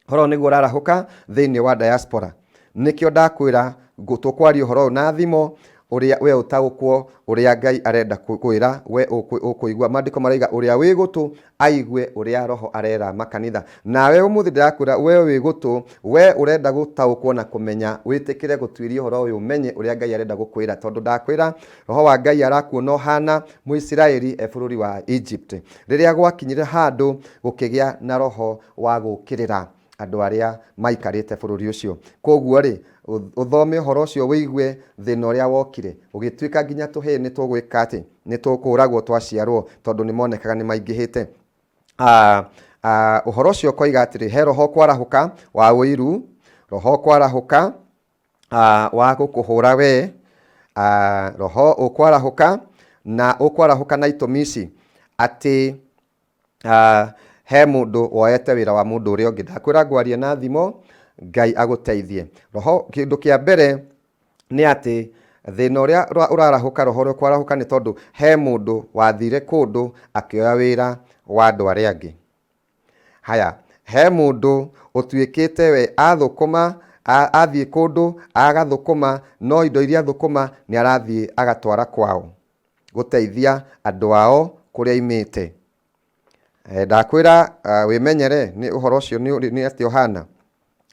ũhoro ũyũ nĩguo ũrarahũka thĩinĩ wa diaspora. Nĩkĩo ndakwĩra tũkwaria ũhoro ũyũ na thimo, ũrĩa we ũtaũkwo ũrĩa Ngai arenda kwĩra we. Ũkũigua maandĩko maraiga, ũrĩa wĩ gũtũ aigue ũrĩa roho arera makanitha. Nawe ũmũthĩ ndĩrakwĩra, we wĩ gũtũ, we ũrenda gũtaũkwo na kũmenya, wĩtĩkĩre gũtuĩria ũhoro ũyũ, ũmenye ũrĩa Ngai arenda gũkwĩra, tondũ ndakwĩra roho wa Ngai arakuona ũhana Mũisiraeli e bũrũri wa Egypt, rĩrĩa gwakinyire handũ gũkĩgĩa na roho wa gũũkĩrĩra. andũ arĩa maikarĩte bũrũri ũcio. Kwoguo rĩ, ũthome ũhoro ũcio wĩigue thĩna ũrĩa wokire, ũgĩtuĩka nginya tũhĩĩ nĩ tũgwĩka atĩ, nĩ tũkũragwo twaciarwo tondũ nĩ monekaga nĩ maingĩhĩte. Ũhoro ũcio ũkoiga atĩrĩ, he roho ũkwarahũka wa ũiru, roho ũkwarahũka wa gũkũhũra we, roho ũkwarahũka na ũkwarahũka na itũmi ici, atĩ he mũndũ woete wĩra wa mũndũ ũrĩa ũngĩ. Ndakwĩra ngwaria na thimo, Ngai agũteithie. Roho, kĩndũ kĩa mbere nĩ atĩ thĩna ũrĩa ũrarahũka, roho ũrĩa ũkwarahũka nĩ tondũ he mũndũ wathire kũndũ akĩoya wĩra wa andũ arĩa angĩ. Haya, he mũndũ ũtuĩkĩte we athũkũma, athiĩ kũndũ agathũkũma, no indo iria athũkũma nĩ arathiĩ agatwara kwao gũteithia andũ ao kũrĩa aimĩte. Ndakwĩra wĩmenyere nĩ ũhoro ũcio nĩ atĩa ũhana.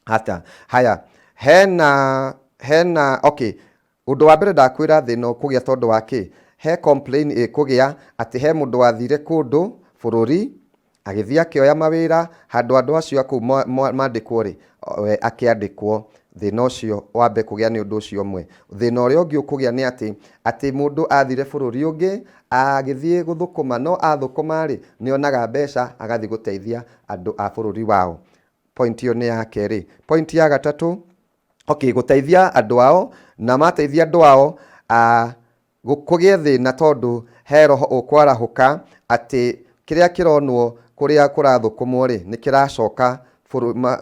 Ata. Haya, hena, hena, okay, ũndũ wa mbere ndakwĩra thĩna ũkũgĩa tondũ wa kĩ? He complain ĩkũgĩa atĩ he mũndũ wathire kũndũ bũrũri, agĩthiĩ akĩoya mawĩra, handũ andũ acio a kũu mandĩkwo rĩ, we akĩandĩkwo. Thĩna ũcio wambe kũgĩa nĩ ũndũ ũcio ũmwe. Thĩna ũrĩa ũngĩ ũkũgĩa nĩ atĩ, atĩ mũndũ athire bũrũri ũngĩ, agĩthiĩ gũthũkũma, no athũkũma rĩ, nĩ onaga mbeca agathiĩ gũteithia andũ a bũrũri wao. Point ĩyo nĩ ya kerĩ. Point ya gatatũ, okay, gũteithia andũ ao, na mateithia andũ ao, kũgĩe thĩna tondũ he roho ũkwarahũka atĩ kĩrĩa kĩronwo kũrĩa kũrathũkũmwo rĩ, nĩ kĩracoka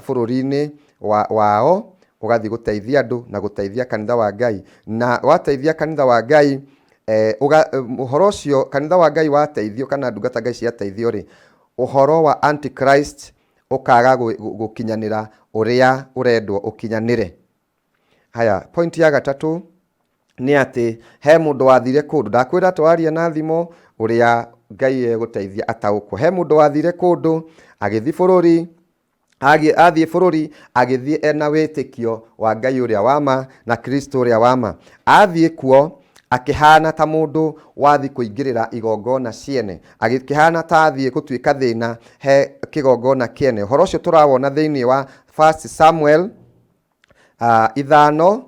bũrũri-inĩ wao, ũgathiĩ gũteithia andũ na gũteithia kanitha wa Ngai. Na wateithia kanitha wa Ngai, ũhoro ũcio kanitha wa Ngai wateithio kana ndungata Ngai ciateithio rĩ, ũhoro wa Antichrist ũkaga gũkinyanĩra ũrĩa ũrendwo ũkinyanĩre. Haya, point ya gatatũ nĩ atĩ he mũndũ wathire kũndũ, ndakwĩra twaria na thimo ũrĩa Ngai egũteithia ataũkwo. He mũndũ wathire kũndũ agĩthiĩ bũrũri, athiĩ bũrũri agĩthiĩ ena wĩtĩkio wa Ngai ũrĩa wa ma na Kristo ũrĩa wa ma. Athiĩ kuo akĩhana ta mũndũ wathiĩ kũingĩrĩra igongona ciene, agĩkĩhana ta athiĩ gũtuĩka thĩna he kĩgongona kĩene. Ũhoro ũcio tũrawona thĩinĩ wa 1 Samuel 5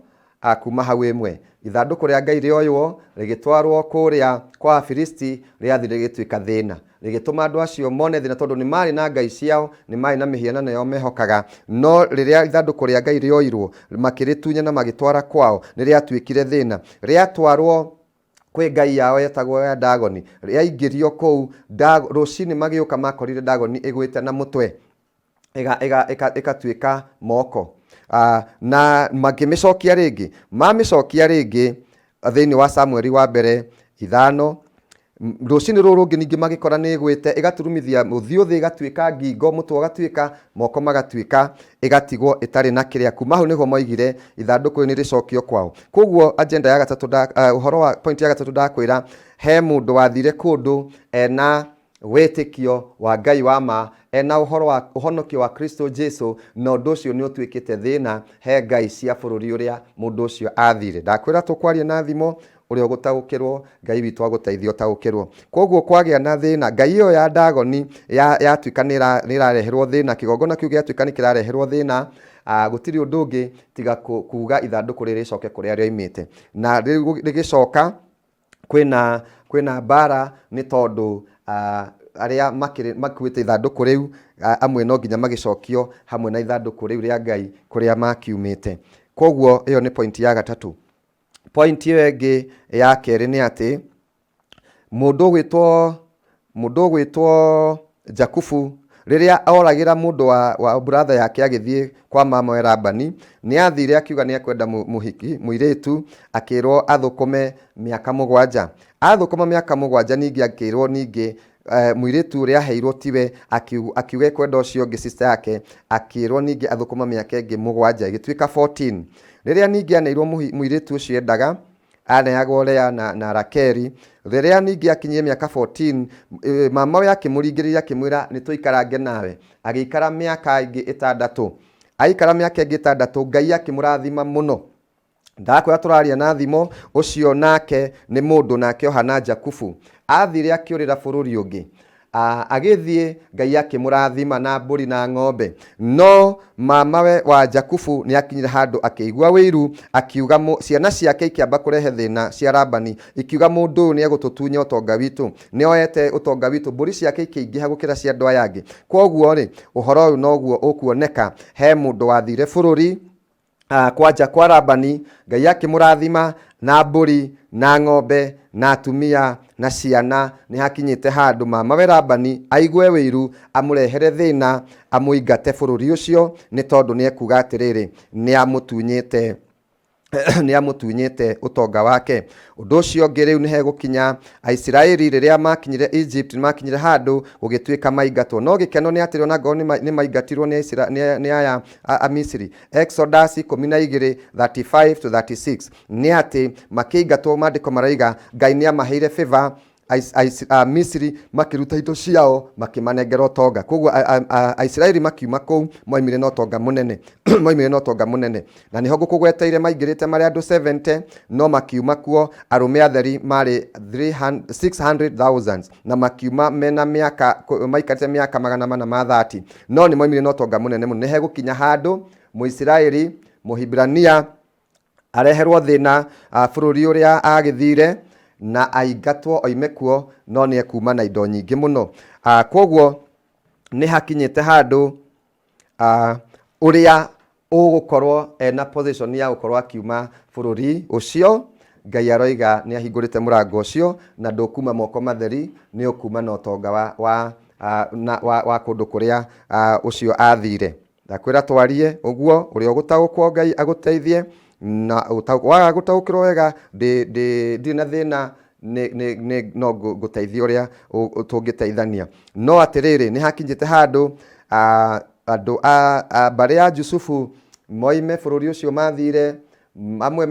kuma hau 1. Ithandũkũ rĩa Ngai rĩoywo rĩgĩtwarwo kũrĩa kwa Afilisti, rĩathiĩ rĩgĩtuĩka thĩna, rĩgĩtũma andũ acio mone thĩna tondũ nĩ marĩ na ngai ciao, nĩ marĩ na mĩhianano yao mehokaga. No rĩrĩa ithandũkũ rĩa Ngai rĩoirwo, makĩrĩtunya na magĩtwara kwao, nĩ rĩatuĩkire thĩna. Rĩatwarwo kwĩ ngai yao yetagwo ya Dagoni, rĩaingĩrio kũu, rũcinĩ magĩũka makorire Dagoni ĩgwĩte na mũtwe, ĩgatuĩka moko. Na makĩmĩcokia rĩngĩ, mamĩcokia rĩngĩ thĩinĩ wa Samueli wa mbere 5, rũcinĩ rũrũ rũngĩ ningĩ magĩkora nĩ ĩgwĩte, ĩgaturumithia ũthiũ thĩ, ĩgatuĩka ngingo, mũtwe ũgatuĩka, moko magatuĩka, ĩgatigwo ĩtarĩ na kĩrĩa. Kuma hau nĩho moigire ithandũkũ nĩ rĩcokio kwao. Koguo agenda ya gatatũ, ũhoro wa point ya gatatũ ndakwĩra, he mũndũ wathire kũndũ ena wĩtĩkio wa Ngai wa ma, ena ũhoro wa ũhonokio wa Kristo Jesu, na ũndũ ũcio nĩ ũtuĩkĩte thĩna he ngai cia bũrũri ũrĩa mũndũ ũcio athire. Ndakwĩra tũkwaria na thimo ũrĩa ũgũtaũkĩrwo, Ngai witũ agũteithie ũtaũkĩrwo. Koguo kwagĩa na thĩna, ngai ĩyo ya Dagoni yatuĩka nĩ ĩrareherwo thĩna, kĩgongona kĩu gĩatuĩka nĩ kĩrareherwo thĩna, gũtirĩ ũndũ ũngĩ tiga kuga ithandũkũ rĩrĩ rĩcoke kũrĩa rĩoimĩte. Na rĩu rĩgĩcoka kwĩna mbara nĩ tondũ arĩa makuĩte ithandũkũ rĩu, amwe no nginya magĩcokio hamwe na ithandũkũ rĩu rĩa Ngai kũrĩa makiumĩte. Koguo ĩyo nĩ point ya gatatũ. Point ĩyo ĩngĩ ya kerĩ nĩ atĩ mũndũ ũgwĩtwo Jakubu rĩrĩa oragĩra mũndũ wa brother yake agĩthiĩ kwa mama we Labani, nĩ athire akiuga nĩ ekwenda mũhiki mũirĩtu, akĩrwo athũkũme mĩaka 7. Athũkũma mĩaka 7 ningĩ akĩrwo ningĩ mũirĩtu ũrĩa aheirwo tiwe, akiuga ekwenda ũcio ũngĩ sister yake, akĩrwo ningĩ athũkũma mĩaka ĩngĩ 7, ĩgĩtuĩka 14. Rĩrĩa ningĩ aneirwo mũirĩtu ũcio endaga, aneagwo Lea na Rakeli. Rĩrĩa ningĩ akinyire mĩaka 14, mama we akĩmũringĩrĩria akĩmwĩra nĩ tũikarange nawe. Agĩikara mĩaka ĩngĩ 6. Aikara mĩaka ĩngĩ 6, Ngai akĩmũrathima mũno. Ndakwĩra tũraria na thimo, ũcio nake nĩ mũndũ nake ohana Jakubu. Athire akĩũrĩra bũrũri ũngĩ. Agĩthiĩ Ngai akĩmũrathima na mbũri na ng'ombe. No mamawe wa Jakubu nĩ akinyire handũ akĩigua wĩiru, akiuga ciana ciake ikĩamba kũrehe thĩna cia Labani, ikiuga mũndũ ũyũ nĩ egũtũtunya ũtonga witũ, nĩ oete ũtonga witũ, mbũri ciake ikĩingĩha gũkĩra cia andũ aya angĩ. Kwoguo rĩ, ũhoro ũyũ noguo ũkuoneka, he mũndũ wathire bũrũri kwanja kwa Labani, Ngai akĩmũrathima na mbũri na ng'ombe na atumia na ciana. Nĩ hakinyĩte handũ mamawe Labani aigue wĩiru, amũrehere thĩna, amũingate bũrũri ũcio, nĩ tondũ nĩ ekuga atĩrĩrĩ, nĩ amũtunyĩte nĩ amũtunyĩte ũtonga wake. Ũndũ ũcio ũngĩ rĩu nĩ hegũkinya Aisiraeli rĩrĩa makinyire Egypt, nĩ makinyire handũ gũgĩtuĩka maingatwo. No gĩkeno nĩ atĩrĩ, ona ngorwo nĩ maingatirwo nĩ aya a Misiri, Exodus 12 35 to 36, nĩ atĩ makĩingatwo, maandĩko maroiga Ngai nĩ amaheire favor. Misiri makĩruta indo ciao makĩmanengera ũtonga. Koguo Aisiraeli makiuma kũu moimire na ũtonga mũnene, moimire na ũtonga mũnene. Na nĩho ngũkũgweteire maingĩrĩte marĩ andũ 70, no makiuma kuo arũme atheri marĩ 600,000, na makiuma mena mĩaka maikarĩte mĩaka 430, no nĩ moimire na ũtonga mũnene mũno. Nĩ hegũkinya handũ Mũisiraeli Mũhibirania areherwo thĩna bũrũri ũrĩa agĩthire na aingatwo oime kuo, no nĩ ekuma na indo nyingĩ mũno. Kwoguo nĩ hakinyĩte handũ ũrĩa ũgũkorwo ena position ya gũkorwo akiuma bũrũri ũcio, Ngai aroiga nĩ ahingũrĩte mũrango ũcio, na ndũkuma moko matheri, nĩ ũkuma na ũtonga wa kũndũ kũrĩa ũcio athire. Ndakwĩra twarie ũguo, ũrĩa ũgũtaũkwo Ngai agũteithie, na waga gũtaũkĩrwo wega ndirĩ na thĩna, no ngũteithia ũrĩa tũngĩteithania. No atĩrĩrĩ, nĩ hakinyĩte handũ andũ a mbarĩ ya Jusufu moime bũrũri ũcio mathire, amwe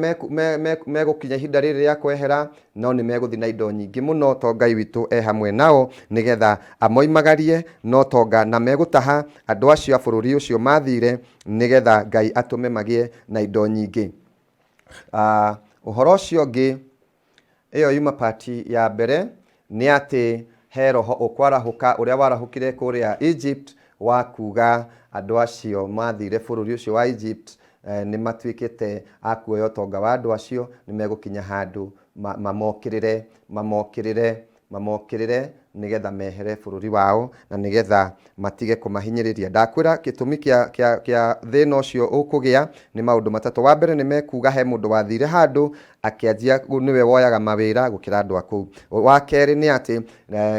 megũkinya ihinda rĩrĩ rĩa kwehera, no nĩ megũthiĩ na indo nyingĩ mũno, to Ngai witũ e hamwe nao nĩgetha amoimagarie na ũtonga, na megũtaha andũ acio a bũrũri ũcio mathire nĩgetha Ngai atũme magĩe na indo nyingĩ. Ũhoro ũcio ũngĩ, ĩyo yuma part ya mbere, nĩ atĩ he roho ũkwarahũka ũrĩa warahũkire kũrĩa Egypt, wa kuga andũ acio mathire bũrũri ũcio wa Egypt nĩ matuĩkĩte a kuoya ũtonga wa andũ acio, nĩ megũkinya handũ mamokĩrĩre mamokĩrĩre mamokĩrĩre nĩgetha mehere bũrũri wao na nĩgetha matige kũmahinyĩrĩria. Ndakwĩra gĩtũmi kĩa thĩna ũcio ũkũgĩa nĩ maũndũ matatũ. Wa mbere, nĩ mekuga he mũndũ wathire handũ akĩanjia nĩwe woyaga mawĩra gũkĩra andũ a kũu. Wa kerĩ nĩ atĩ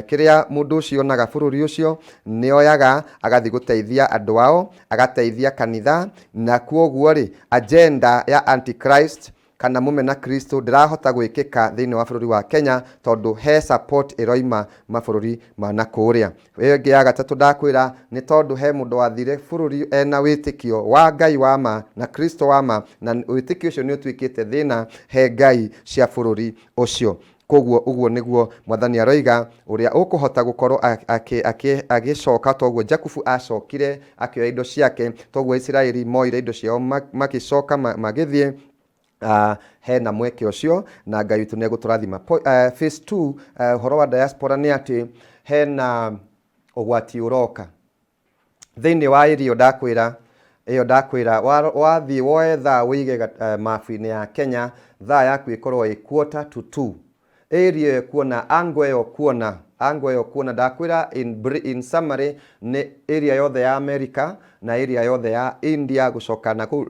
kĩrĩa mũndũ ũcio onaga bũrũri ũcio nĩ oyaga agathiĩ gũteithia andũ ao, agateithia kanitha, na kwoguo rĩ, agenda ya Antichrist kana mũmena Kristo ndĩrahota gwĩkĩka thĩinĩ wa bũrũri wa Kenya, tondũ he support ĩroima mabũrũri ma na kũrĩa. Ĩyo ĩngĩ ya gatatũ ndakwĩra nĩ tondũ he mũndũ wathire bũrũri ena wĩtĩkio wa Ngai wa ma na Kristo wa ma, na wĩtĩkio ũcio nĩ ũtuĩkĩte thĩna he ngai cia bũrũri ũcio. Koguo ũguo nĩguo Mwathani aroiga, ũrĩa ũkũhota gũkorwo agĩcoka toguo Jakubu acokire akĩoya indo ciake, toguo Isiraeli moire indo ciao magĩcoka magĩthiĩ, hena mweke ũcio na Ngai witũ nĩ egũtũrathima. Phase 2, ũhoro wa diaspora nĩ atĩ hena ũgwati ũroka thĩinĩ wa ĩrio. Ndakwĩra ĩyo, ndakwĩra wathiĩ woe thaa ũige mabu-inĩ ya Kenya, thaa yaku ĩkorwo ĩ 1:45, area ĩyo kuona, angle ĩyo kuona, angle ĩyo kuona. Ndakwĩra in summary nĩ area yothe ya America na area yothe ya India, gũcoka na kũu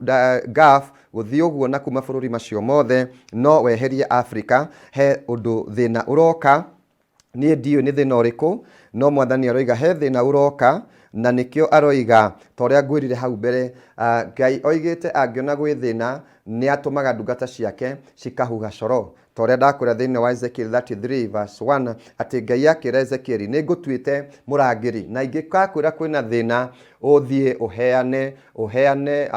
Gulf, gũthiĩ ũguo na kuma bũrũri macio mothe, no weherie Africa. He ũndũ thĩna ũroka, niĩ ndiũĩ nĩ thĩna ũrĩkũ, no Mwathani aroiga he thĩna ũroka, na nĩkĩo aroiga ta ũrĩa ngwĩrire hau mbere, Ngai oigĩte angĩona gwĩ thĩna nĩ atũmaga ndungata ciake cikahuha coro, ta ũrĩa ndakwĩra thĩinĩ wa Ezekiel 33 verse 1, atĩ Ngai akĩra Ezekiel, nĩ ngũtuĩte mũrangĩri, na ingĩkakwĩra kwĩna thĩna, ũthiĩ ũheane ũheane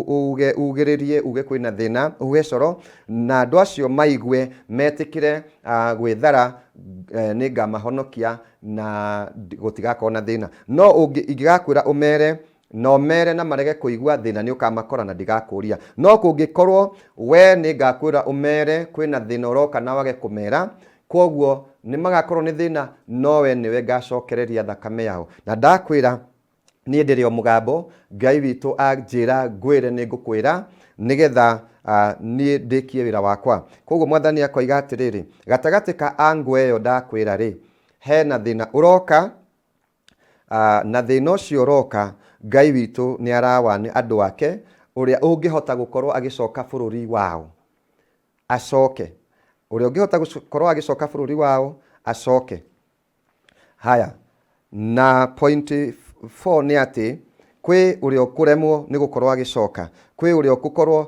uge, ugĩrĩrie, uge kwĩna thĩna, uhe coro na andũ acio maigue metĩkĩre gwĩthara, nĩ ngamahonokia na gũtigakorwo na thĩna. No ingĩgakwĩra ũmere na ũmere na marege kũigua, thĩna nĩ ũkamakora na ndigakũria. No kũngĩkorwo we nĩ ngakwĩra ũmere kwĩna thĩna ũroka na wage kũmera, Kwoguo nĩ magakorwo nĩ thĩna, no we nĩwe ngacokereria thakame yao. Na ndakwĩra niĩ ndĩrĩ o mũgambo, Ngai witũ anjĩra ngwĩre nĩ ngũkwĩra, nĩgetha niĩ ndĩkie wĩra wakwa. Kwoguo Mwathani akoiga atĩrĩrĩ, gatagatĩ ka angle ĩyo ndakwĩra rĩ, hena thĩna ũroka, na thĩna ũcio ũroka, Ngai witũ nĩ arawa andũ ake, ũrĩa ũngĩhota gũkorwo agĩcoka bũrũri wao acoke, ũrĩa ũngĩhota gũkorwo agĩcoka bũrũri wao acoke. Haya, na point 4 nĩ atĩ kwĩ ũrĩa ũkũremwo nĩ gũkorwo agĩcoka, kwĩ ũrĩa ũgũkorwo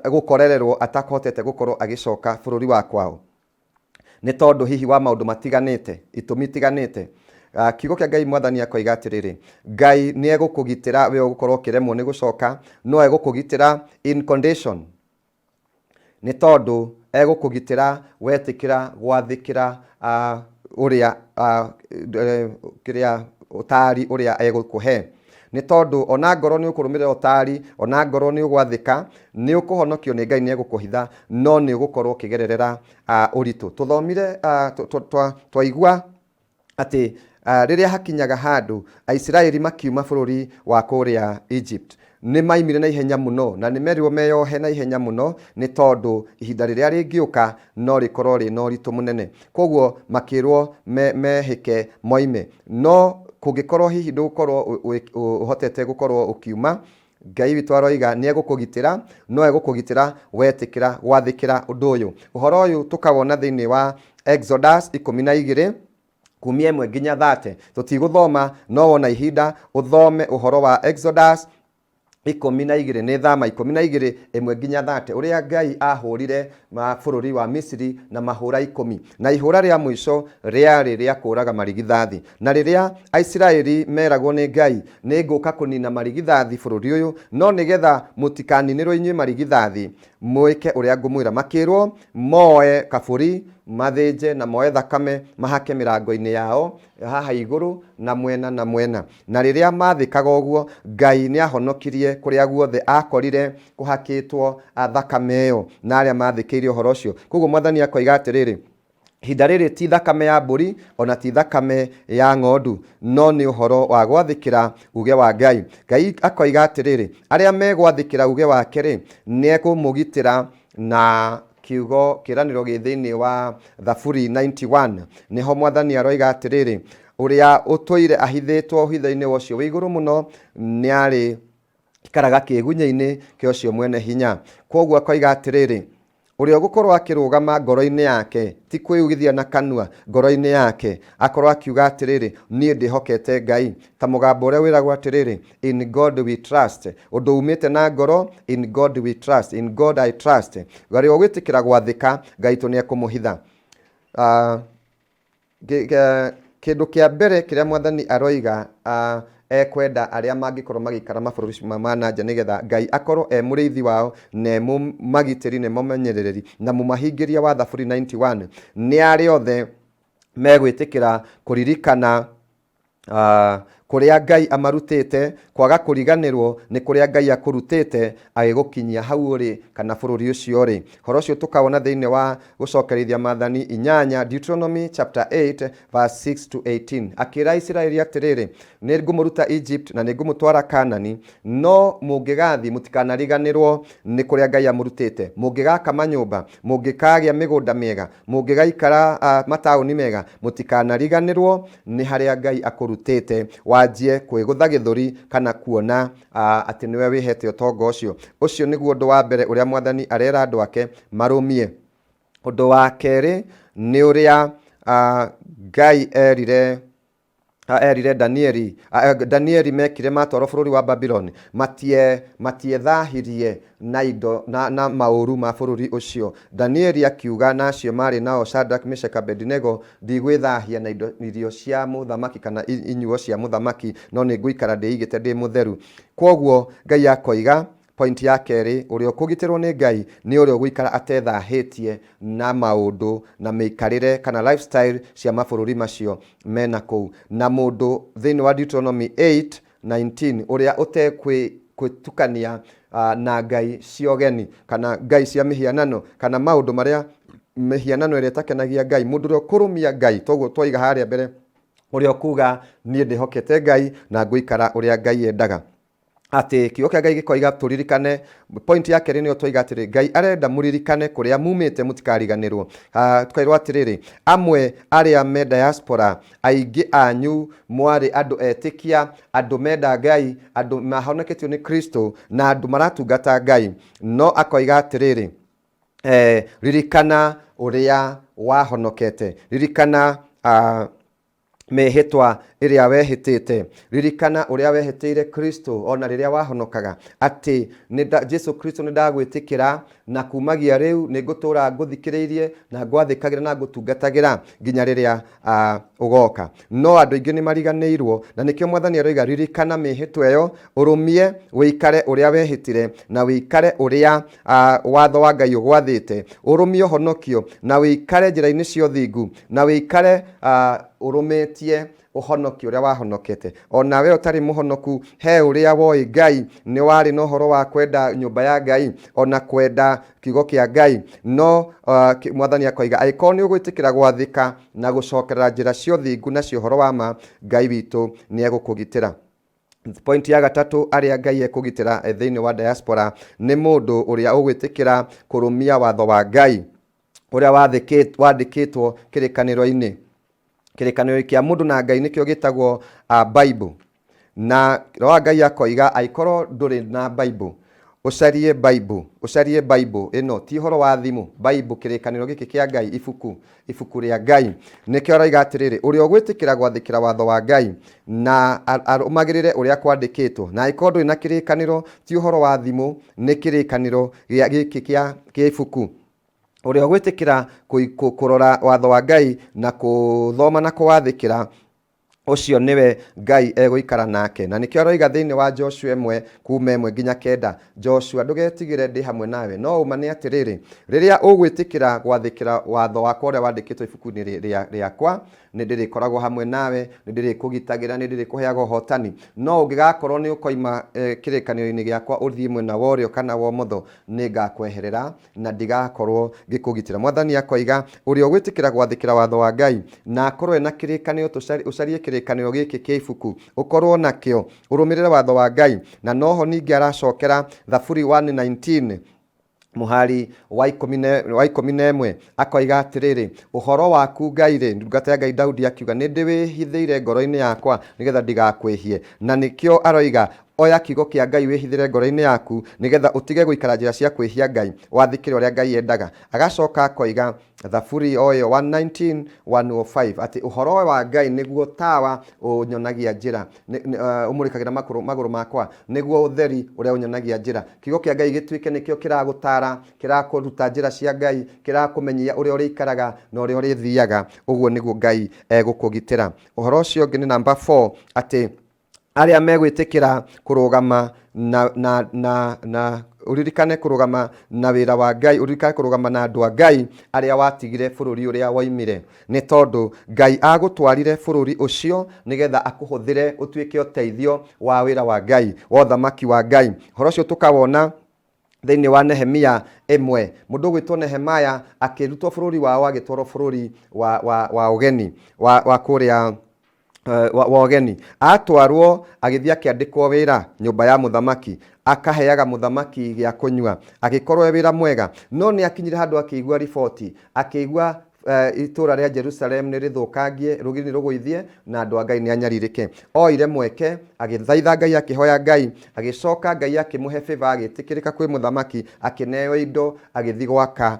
gũkorererwo atakũhotete gũkorwo agĩcoka bũrũri wa kwao nĩ tondũ hihi wa maũndũ matiganĩte, itũmi itiganĩte. Kiugo kĩa Ngai Mwathani akoiga atĩrĩrĩ, Ngai nĩ egũkũgitĩra we ũgũkorwo ũkĩremwo nĩ gũcoka, no egũkũgitĩra in condition, nĩ tondũ egũkũgitĩra wetĩkĩra gwathĩkĩra ũrĩa kĩrĩa ũtaari ũrĩa egũkũhe. Nĩ tondũ ona ngorwo nĩ ũkũrũmĩrĩra ũtaari, ona ngorwo nĩ ũgwathĩka, nĩ ũkũhonokio nĩ Ngai, nĩ egũkũhitha, no nĩ ũgũkorwo ũkĩgererera ũritũ. Tũthomire, twaigua atĩ rĩrĩa hakinyaga handũ Aisiraeli makiuma bũrũri wa kũrĩa Egypt, nĩ maimire na ihenya mũno, na nĩ merirwo meyohe na ihenya mũno, nĩ tondũ ihinda rĩrĩa rĩngĩũka no rĩkorwo rĩna ũritũ mũnene. Kwoguo makĩrwo mehĩke moime. No kũngĩkorwo hihi ndũgũkorwo ũhotete gũkorwo ũkiuma, Ngai witũ aroiga nĩ egũkũgitĩra, no egũkũgitĩra wetĩkĩra gwathĩkĩra ũndũ ũyũ. Ũhoro ũyũ tũkawona thĩinĩ wa Exodus 12 kumia 1 nginya 30. Tũtigũthoma, no wona ihinda ũthome ũhoro wa Exodus 12, nĩ Thama 12 1 nginya 30, ũrĩa Ngai ahũrire bũrũri wa Misiri na mahũra 10, na ihũra rĩa mũico rĩarĩ rĩa kũũraga marigithathi. Na rĩrĩa Aisiraeli meragwo nĩ Ngai, nĩ ngũka kũnina marigithathi bũrũri ũyũ, no nĩgetha mũtikaninĩrwo inyuĩ marigithathi, mwĩke ũrĩa ngũmwĩra. Makĩrwo moe kabũri, mathĩnje na moe thakame mahake mĩrango-inĩ yao haha igũrũ na mwena na mwena. Na rĩrĩa maathĩkaga ũguo, Ngai nĩ aahonokirie kũrĩa guothe aakorire kũhakĩtwo thakame ĩyo na arĩa maathĩkĩire ũhoro ũcio. Kwoguo Mwathani akoiga atĩrĩrĩ, ihinda rĩrĩ ti thakame ya mbũri ona ti thakame ya ng'ondu, no nĩ ũhoro wa gwathĩkĩra uge wa Ngai. Ngai akoiga atĩrĩrĩ, arĩa megwathĩkĩra uge wake-rĩ, nĩ ekũmũgitĩra na kiugo kĩranĩro gĩ thĩinĩ wa Thaburi 91. Nĩho Mwathani aroiga atĩrĩrĩ, ũrĩa ũtũire ahithĩtwo ũhitho-inĩ wa ũcio wĩ igũrũ mũno nĩ arĩ ikaraga kĩĩgunyĩ-inĩ kĩa ũcio mwene hinya. Kwoguo akoiga atĩrĩrĩ, ũrĩa ũgũkorwo akĩrũgama ngoro-inĩ yake, ti kwĩugithia na kanua, ngoro-inĩ yake, akorwo akiuga atĩrĩrĩ, niĩ ndĩhokete Ngai. Ta mũgambo ũrĩa wĩragwo atĩrĩrĩ, in God we trust. Ũndũ umĩte na ngoro, in God we trust, in God I trust. Ũrĩa ũgwĩtĩkĩra gwathĩka, Ngai witũ nĩ ekũmũhitha. Kĩndũ kĩa mbere kĩrĩa Mwathani aroiga, ekwenda arĩa mangĩkorwo magĩikara mabũrũri ma na nja, nĩgetha Ngai akorwo e mũrĩithi wao na e mũmagitĩri na e mũmenyereri na mũmahingĩria wa Thaburi 91, nĩ arĩa othe megwĩtĩkĩra kũririkana kũrĩa Ngai amarutĩte, kwaga kũriganĩrwo nĩ kũrĩa Ngai akũrutĩte agĩgũkinyia hau ũrĩ kana bũrũri ũcio ũrĩ. Ũhoro ũcio tũkawona thĩinĩ wa Gũcokerithia Maathani 8, Deuteronomy chapter 8 verse 6 to 18. Akĩra Isiraeli atĩrĩrĩ, nĩ ngũmũruta Egypt na nĩ ngũmũtwara Kaanani, no mũngĩgathiĩ mũtikanariganĩrwo nĩ kũrĩa Ngai amũrutĩte. Mũngĩgaka manyũmba, mũngĩkagĩa mĩgũnda mĩega, mũngĩgaikara mataũni mega, mũtikanariganĩrwo nĩ harĩa Ngai akũrutĩte, wanjie kwĩgũtha gĩthũri kana kuona atĩ nĩwe wĩhete ũtonga ũcio. Ũcio nĩguo ũndũ wa mbere ũrĩa Mwathani arera andũ ake marũmie. Ũndũ wa kerĩ nĩ ũrĩa Ngai erire erire Danieli, Danieli mekire matwarwo bũrũri wa Babylon, matiethahirie na indo na maũru ma bũrũri ũcio. Danieli akiuga na acio marĩ nao Shadrach, Meshach, Abednego, ndigwĩthahia na indo irio cia mũthamaki kana inyuo cia mũthamaki, no nĩ ngũikara ndĩigĩte ndĩ mũtheru. Kwoguo Ngai akoiga point ya kerĩ, ũrĩa ũkũgitĩrwo nĩ Ngai nĩ ũrĩa ũgũikara atethahĩtie na maũndũ na mĩikarĩre kana lifestyle cia mabũrũri macio mena kũu. Na mũndũ thĩinĩ wa Deuteronomy 8:19, ũrĩa ũtekwĩtukania na ngai cia ũgeni kana ngai cia mĩhianano kana maũndũ marĩa mĩhianano ĩrĩa ĩtakenagia Ngai, mũndũ ũrĩa ũkũrũmia Ngai, toguo twaiga harĩa mbere, ũrĩa ũkuga niĩ ndĩhokete Ngai na ngũikara ũrĩa Ngai endaga. Atĩ kiugo kĩa Ngai gĩkoiga tũririkane, point ya kerĩ nĩyo twaiga atĩrĩ, Ngai arenda mũririkane kũrĩa mumĩte mũtikariganĩrwo. Tũkairwo atĩrĩrĩ, amwe arĩa me diaspora, aingĩ anyu mwarĩ andũ etĩkia, andũ menda Ngai, andũ mahonoketio nĩ Kristo, na andũ maratungata Ngai. No akoiga atĩrĩrĩ, ririkana ũrĩa wahonokete, ririkana mĩhĩtwa ĩrĩa wehĩtĩte, ririkana ũrĩa wehĩtĩire Kristo ona rĩrĩa wahonokaga, atĩ Jesu Kristo nĩ ndagwĩtĩkĩra, na kumagia rĩu nĩ ngũtũũra ngũthikĩrĩirie na ngwathĩkagĩra na ngũtungatagĩra nginya rĩrĩa ũgoka. No andũ aingĩ nĩ mariganĩirwo, na nĩkĩo Mwathani aroiga ririkana mĩhĩtwa ĩyo, ũrũmie, ũikare ũrĩa wehĩtire, na ũikare ũrĩa watho wa Ngai ũgwathĩte, ũrũmie ũhonokio, na ũikare njĩra-inĩ cia ũthingu, na ũikare ũrũmĩtie ũhonokio ũrĩa wahonokete. O nawe ũtarĩ mũhonoku, he ũrĩa woĩ Ngai, nĩ warĩ na ũhoro wa kwenda nyũmba ya Ngai, ona kwenda kiugo kĩa Ngai. No Mwathani akoiga, angĩkorwo nĩ ũgwĩtĩkĩra gwathĩka na gũcokerera njĩra cia ũthingu na cia ũhoro wa ma, Ngai witũ nĩ egũkũgitĩra. Point ya gatatũ arĩa Ngai ekũgitĩra thĩinĩ wa diaspora nĩ mũndũ ũrĩa ũgwĩtĩkĩra kũrũmia watho wa Ngai ũrĩa wandĩkĩtwo kĩrĩkanĩro-inĩ. Kĩrĩkanĩro kĩa mũndũ na Ngai nĩkĩo gĩtagwo Bible. Na Roho wa Ngai akoiga angĩkorwo ndũrĩ na Bible, ũcarie Bible, ũcarie Bible ĩno, ti ũhoro wa thimũ, Bible, kĩrĩkanĩro gĩkĩ kĩa Ngai, ibuku, ibuku rĩa Ngai. Nĩkĩo aroiga atĩrĩrĩ, ũrĩa ũgwĩtĩkĩra gwathĩkĩra watho wa Ngai na arũmagĩrĩre ũrĩa kwandĩkĩtwo. Na angĩkorwo ndũrĩ na kĩrĩkanĩro, ti ũhoro wa thimũ, nĩ kĩrĩkanĩro gĩkĩ kĩa ibuku. Ũrĩa ũgwĩtĩkĩra kũrora watho wa Ngai na kũthoma na kũwathĩkĩra, ũcio nĩwe Ngai egũikara nake. Na nĩkĩo aroiga thĩinĩ wa Joshua 1 kuma 1 nginya 9, Joshua ndũgetigĩre, ndĩ hamwe nawe. No ũma nĩ atĩrĩrĩ, rĩrĩa ũgwĩtĩkĩra gwathĩkĩra watho wakwa ũrĩa wandĩkĩtwo ibuku-inĩ rĩakwa, nĩ ndĩrĩkoragwo hamwe nawe, nĩ ndĩrĩkũgitagĩra, nĩ ndĩrĩkũheaga ũhotani. No ũngĩgakorwo nĩ ũkoima kĩrĩkanĩro-inĩ gĩakwa ũthiĩ mwena wa ũrĩo kana wa ũmotho, nĩ ngakweherera na ndigakorwo ngĩkũgitĩra. Mwathani akoiga, ũrĩa ũgwĩtĩkĩra gwathĩkĩra watho wa Ngai na akorwo ena kĩrĩkanĩro, ũcarie kĩrĩkanĩro gĩkĩ kĩa ibuku, ũkorwo nakĩo, ũrũmĩrĩre watho wa Ngai. Na noho ningĩ aracokera Thaburi 119 mũhari wa 11, akoiga atĩrĩrĩ, ũhoro waku Ngai rĩ, ndungata ya Ngai Daudi akiuga, nĩ ndĩwĩhithĩire ngoro-inĩ yakwa nĩgetha ndigakwĩhie. Na nĩkĩo aroiga, oya kiugo kĩa Ngai wĩhithĩre ngoro-inĩ yaku nĩgetha ũtige gũikara njĩra cia kwĩhia Ngai, wathĩkĩre ũrĩa Ngai endaga. Agacoka akoiga Thaburi o ĩyo 119 105 atĩ ũhoro wa Ngai nĩguo tawa ũnyonagia njĩra, ũmũrĩkagĩra magũrũ makwa, nĩguo ũtheri ũrĩa ũnyonagia njĩra. Kiugo kĩa Ngai gĩtuĩke nĩkĩo kĩragũtara, kĩrakũruta njĩra cia Ngai, kĩrakũmenyia ũrĩa ũrĩikaraga na ũrĩa ũrĩthiaga. Ũguo nĩguo Ngai egũkũgitĩra. Ũhoro ũcio ũngĩ nĩ namba 4, atĩ arĩa megwĩtĩkĩra kũrũgama na ũririkane kũrũgama na wĩra wa Ngai, ũririkane kũrũgama na andũ a Ngai arĩa watigire bũrũri ũrĩa woimire. Nĩ tondũ Ngai agũtwarire bũrũri ũcio nĩgetha akũhũthĩre ũtuĩke ũteithio wa wĩra wa Ngai, wa ũthamaki wa Ngai. Ũhoro ũcio tũkawona thĩinĩ wa Nehemia 1. Mũndũ ũgwĩtwo Nehemaya akĩrutwo bũrũri wao agĩtwarwo bũrũri wa ũgeni, wa kũrĩa wa ũgeni. Atwarwo agĩthiĩ akĩandĩkwo wĩra nyũmba ya mũthamaki, akaheaga mũthamaki gĩa kũnyua, agĩkorwo e wĩra mwega. No nĩ akinyire handũ akĩigua riboti, akĩigua itũũra rĩa Jerusalem nĩ rĩthũkangie, rũgiri nĩ rũgũithie, na andũ a Ngai nĩ anyarirĩke. Oire mweke, agĩthaitha Ngai, akĩhoya Ngai, agĩcoka Ngai akĩmũhe favor, agĩtĩkĩrĩka kwĩ mũthamaki, akĩneo indo, agĩthiĩ gwaka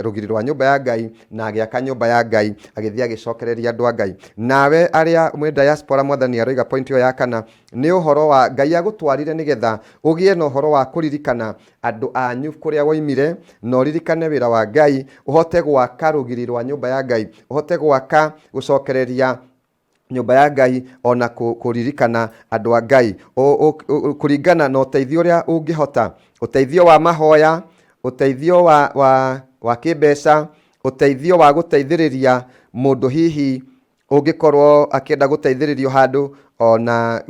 rũgiri rwa nyũmba ya Ngai, na agĩaka nyũmba ya Ngai, agĩthiĩ agĩcokereria andũ a Ngai. Nawe arĩa mwĩ diaspora, Mwathani aroiga point ĩyo ya kana, nĩ ũhoro wa Ngai agũtwarire nĩgetha ũgĩe na ũhoro wa kũririkana andũ anyu kũrĩa woimire, na ũririkane wĩra wa Ngai, ũhote gwaka rũgiri rwa nyũmba ya Ngai, ũhote gwaka gũcokereria nyũmba ya Ngai, ona kũririkana andũ a Ngai, kũringana na ũteithio ũrĩa ũngĩhota, ũteithio wa mahoya, ũteithio wa kĩmbeca, ũteithio wa gũteithĩrĩria mũndũ hihi ũngĩkorwo akĩenda gũteithĩrĩrio handũ, ona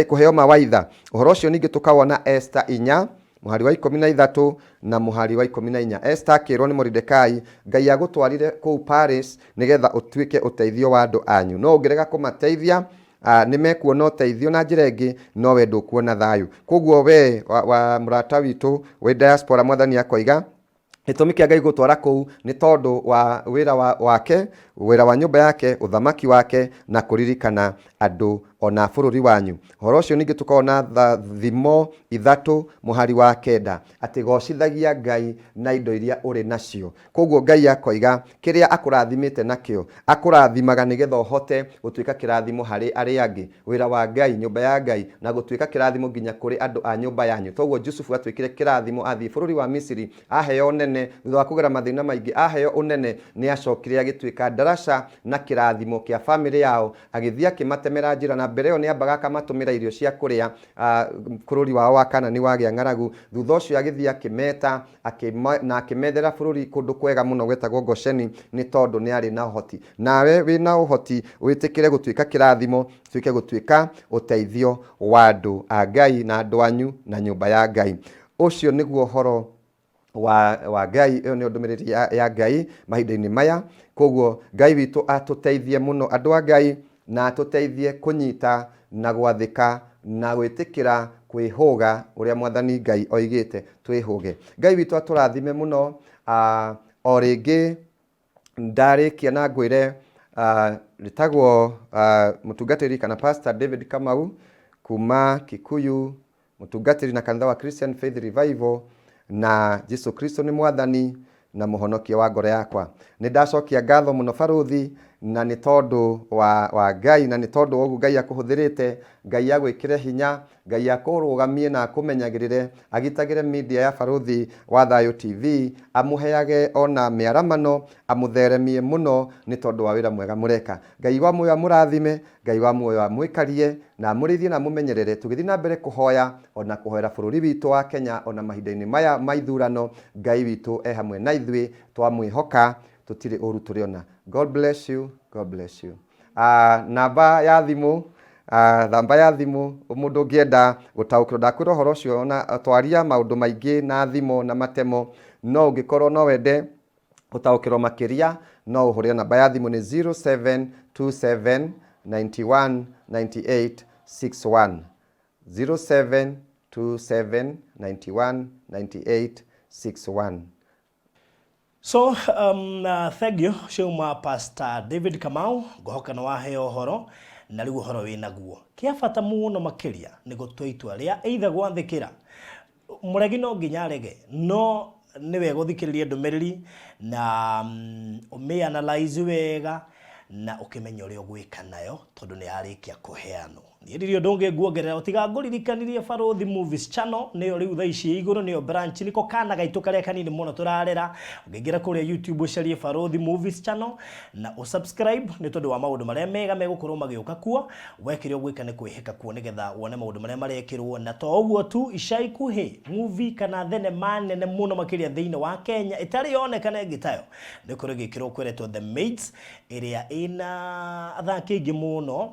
kũheo mawaitha. Ũhoro ũcio ningĩ tũkawona Esther 4 Mũhari wa 13 na mũhari wa 14. Esta akĩrwo nĩ Moridekai, Ngai agũtwarire kũu Paris nĩgetha ũtuĩke ũteithio wa andũ anyu. No ũngĩrega kũmateithia, nĩ mekuona ũteithio na njĩra ĩngĩ, no we ndũkuona thayũ. Koguo we wa, wa mũrata witũ wĩ diaspora, Mwathani akoiga gĩtũmi kĩa Ngai gũtwara kũu nĩ tondũ wa wĩra wa, wake, wĩra wa nyũmba yake, ũthamaki wake, na kũririkana andũ ona bũrũri wanyu. Ũhoro ũcio ningĩ tũkona Thimo 3 mũhari wa 9, atĩ gocithagia Ngai na indo iria ũrĩ nacio. Koguo Ngai akoiga kĩrĩa akũrathimĩte nakĩo, akũrathimaga nĩgetha ũhote gũtuĩka kĩrathimo harĩ arĩa angĩ, wĩra wa Ngai, nyũmba ya Ngai, na gũtuĩka kĩrathimo nginya kũrĩ andũ a nyũmba yanyu. Toguo Jusufu atuĩkire kĩrathimo athiĩ bũrũri wa Misiri, aheo ũnene, thutha wa kũgera mathĩna maingĩ, aheo ũnene, nĩ acokire agĩtuĩka ndaraca na kĩrathimo kĩa famĩlĩ yao, agĩthiĩ akĩmatemera njĩra, na mbere ĩyo nĩ ambaga akamatũmĩra irio cia kũrĩa, bũrũri wao wa Kanani wagĩa ng'aragu. Thutha ũcio agĩthiĩ akĩmeta, na akĩmethera bũrũri kũndũ kwega mũno gwetagwo Gosheni, nĩ tondũ nĩ arĩ na ũhoti. Nawe wĩna ũhoti, wĩtĩkĩre gũtuĩka kĩrathimo, tuĩke gũtuĩka ũteithio wa andũ a Ngai na andũ anyu na nyũmba ya Ngai. Ũcio nĩguo ũhoro wa, wa Ngai. Ĩyo nĩyo ndũmĩrĩri ya, ya Ngai mahinda-inĩ maya. Koguo Ngai witũ atũteithie mũno andũ a Ngai, na atũteithie kũnyita na gwathĩka na gwĩtĩkĩra kwĩhũga ũrĩa Mwathani Ngai oigĩte twĩhũge. Ngai witũ atũrathime mũno. O rĩngĩ ndarĩkia na ngwĩre, njĩtagwo mũtungatĩri kana Pastor David Kamau kuma Kikuyu, mũtungatĩri na kanitha wa Christian Faith Revival, na Jesu Kristo nĩ Mwathani na mũhonokia wa ngoro yakwa. Nĩ ndacokia ngatho mũno barũthi, na nĩ tondũ wa, wa Ngai, na nĩ tondũ wa ũguo Ngai akũhũthĩrĩte. Ngai agwĩkĩre hinya, Ngai akũrũgamie na akũmenyagĩrĩre, agitagĩre media ya Barũthi wa Thayũ TV, amũheage ona mĩaramano, amũtheremie mũno nĩ tondũ wa wĩra mwega mũreka. Ngai wa muoyo amũrathime, Ngai wa muoyo amwĩkarie, na amũrĩithie na amũmenyerere. Tũgĩthiĩ na mbere kũhoya ona kũhoera bũrũri witũ wa Kenya ona mahinda-inĩ maya ma ithurano, Ngai witũ e hamwe na ithuĩ, twamwĩhoka tũtirĩ ũru tũrĩona. God bless you, God bless you. Namba ya thimũ, namba ya thimũ mũndũ ũngĩenda gũtaũkĩrwo, ndakwĩra ũhoro ũcio na twaria maũndũ maingĩ na thimũ na matemo, no ũngĩkorwo no wende gũtaũkĩrwo makĩria, no ũhũrĩre namba ya thimũ nĩ 0727 91 98 61, 0727 91 98 61. So thank you ciauma Pastor David Kamau, ngũhoka nĩ waheo ũhoro na rĩu ũhoro wĩ naguo. Kĩa bata mũno makĩria nĩ gũtua itua rĩa either gwathĩkĩra mũregi, no nginya arege, no nĩ wega ũthikĩrĩrie ndũmĩrĩri na ũmĩ analyze wega na ũkĩmenye ũrĩa ũgwĩka nayo, tondũ nĩ yarĩkia kũheanwo. Niĩ ndirĩ ũndũ ũngĩ nguongerera ũtiga ngũririkanirie Barũthi Movies Channel nĩyo rĩu thaa ici ĩ igũrũ, nĩyo branch, nĩko kana gaitũ karĩa kanini mũno tũrarera. Ũngĩingĩra kũrĩa YouTube ũcarie Barũthi Movies Channel na ũsubscribe, nĩ tondũ wa maũndũ marĩa mega megũkorwo magĩũka kuo. We kĩrĩa ũgwĩka nĩ kwĩhĩka kuo nĩgetha wone maũndũ marĩa marekĩrwo. Na to ũguo tu, ica ikuhĩ movie kana thenema nene mũno makĩria thĩinĩ wa Kenya ĩtarĩ yonekana ĩngĩ tayo nĩ ĩkorwo ĩgĩkĩrwo kweretwo The Maids, ĩrĩa ĩna athaki aingĩ mũno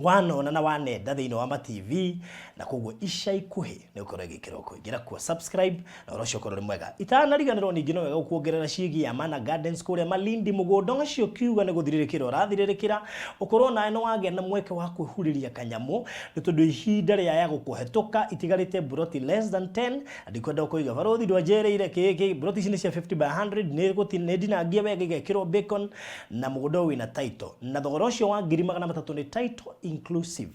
wanona na wanenda thĩinĩ wa ma TV, na koguo ica ikuhĩ nĩ ũkorwo ĩgĩkĩrwo kũingĩra kuo, subscribe na ũhoro ũcio ũkorwo ũrĩ mwega. Itanariganĩrwo ningĩ no wega gũkuongerera ciĩgiĩ Amana Gardens kũrĩa Malindi, mũgũnda ũcio ũkiuga nĩ gũthirĩrĩkĩra ũrathirĩrĩkĩra, ũkorwo nawe nĩ wagĩa na mweke wa kwĩhurĩria kanyamũ, nĩ tondũ ihinda rĩaya gũkũhetũka, itigarĩte mburoti less than 10, na ndikwenda kũiga barũthi ndwanjĩrĩire kĩ kĩ, mburoti ici nĩ cia 50 by 100, nĩ gũti nĩ ndinangie wega igekĩrwo bacon, na mũgũnda ũyũ wĩna title, na thogora ũcio wa 300,000 nĩ title inclusive.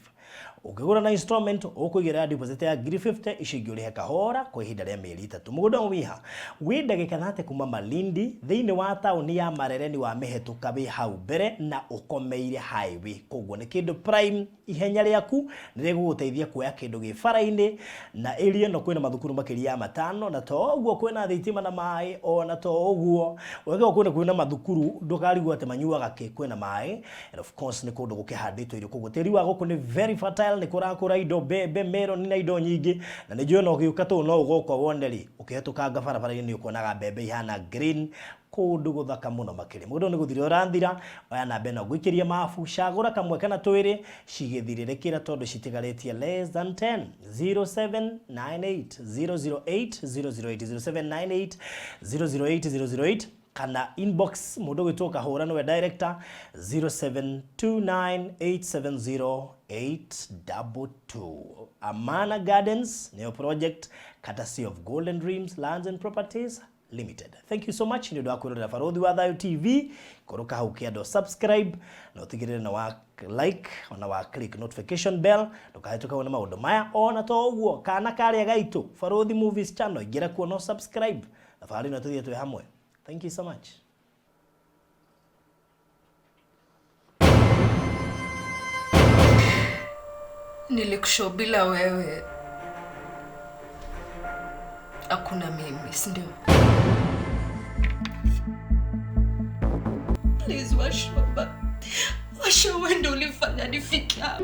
Ũngĩgũra na installment ũkũigĩrĩra deposit ya 50,000, icio ingĩ ũrĩhe kahora kwa ihinda rĩa mĩeri 3. Mũgũnda ũyũ wĩha wĩ ndagĩka 30 kuma Malindi thĩinĩ wa taũni ya Marereni, wa mĩhetũka wĩ hau mbere na ũkomeire highway, koguo nĩ kĩndũ prime. Ihenya rĩaku nĩ rĩgũgũteithia kuoya kĩndũ gĩ bara-inĩ, na area ĩno kwĩna mathukuru makĩria ya 5, na to ũguo kwĩna thitima na maĩ, ona to ũguo wega kwĩna mathukuru, ndũkarigwo atĩ manyuaga kĩ, kwĩna maĩ, and of course nĩ kũndũ gũkĩhandĩtwo irio, koguo tĩri wa gũkũ nĩ very fertile. Well, nĩ kũrakũra indo mbembe, meroni na indo nyingĩ, na nĩ njũĩ ona ũgĩũka tũu no ũgoka wone rĩ, ũkĩhetũkanga barabara-inĩ nĩ ũkuonaga mbembe ihana green, kũndũ gũthaka mũno makĩria. Mũgũnda ũyũ nĩ gũthira ũrathira, oya namba ĩno ngũikĩrie mabu, cagũra kamwe kana twĩrĩ, cigĩthirĩrĩkĩra tondũ citigarĩtie less than 10. 0798 008 008 0798 008 008 kana inbox mũndũ ũgwĩtwo Kahũra nĩwe director 0729870822. Amana Gardens nĩyo project, courtesy of Golden Dreams Lands and Properties Limited. Thank you so much nĩ ũndũ wa kwĩrorera Barũthi wa Thayũ TV. Kũrũka hau kĩando subscribe na ũtigĩrĩre na wa like ona wa click notification bell ndũkahĩtũkagwo nĩ maũndũ maya. Ona to ũguo, kana karĩa gaitũ Barũthi Movies Channel, ingĩra kuo no subscribe thabarĩ ĩno tũthiĩ twĩ hamwe. Thank you so much. Nilikushow bila wewe hakuna mimi, si ndio? Please Washoba, Washo, wewe ndio ulifanya nifike hapa.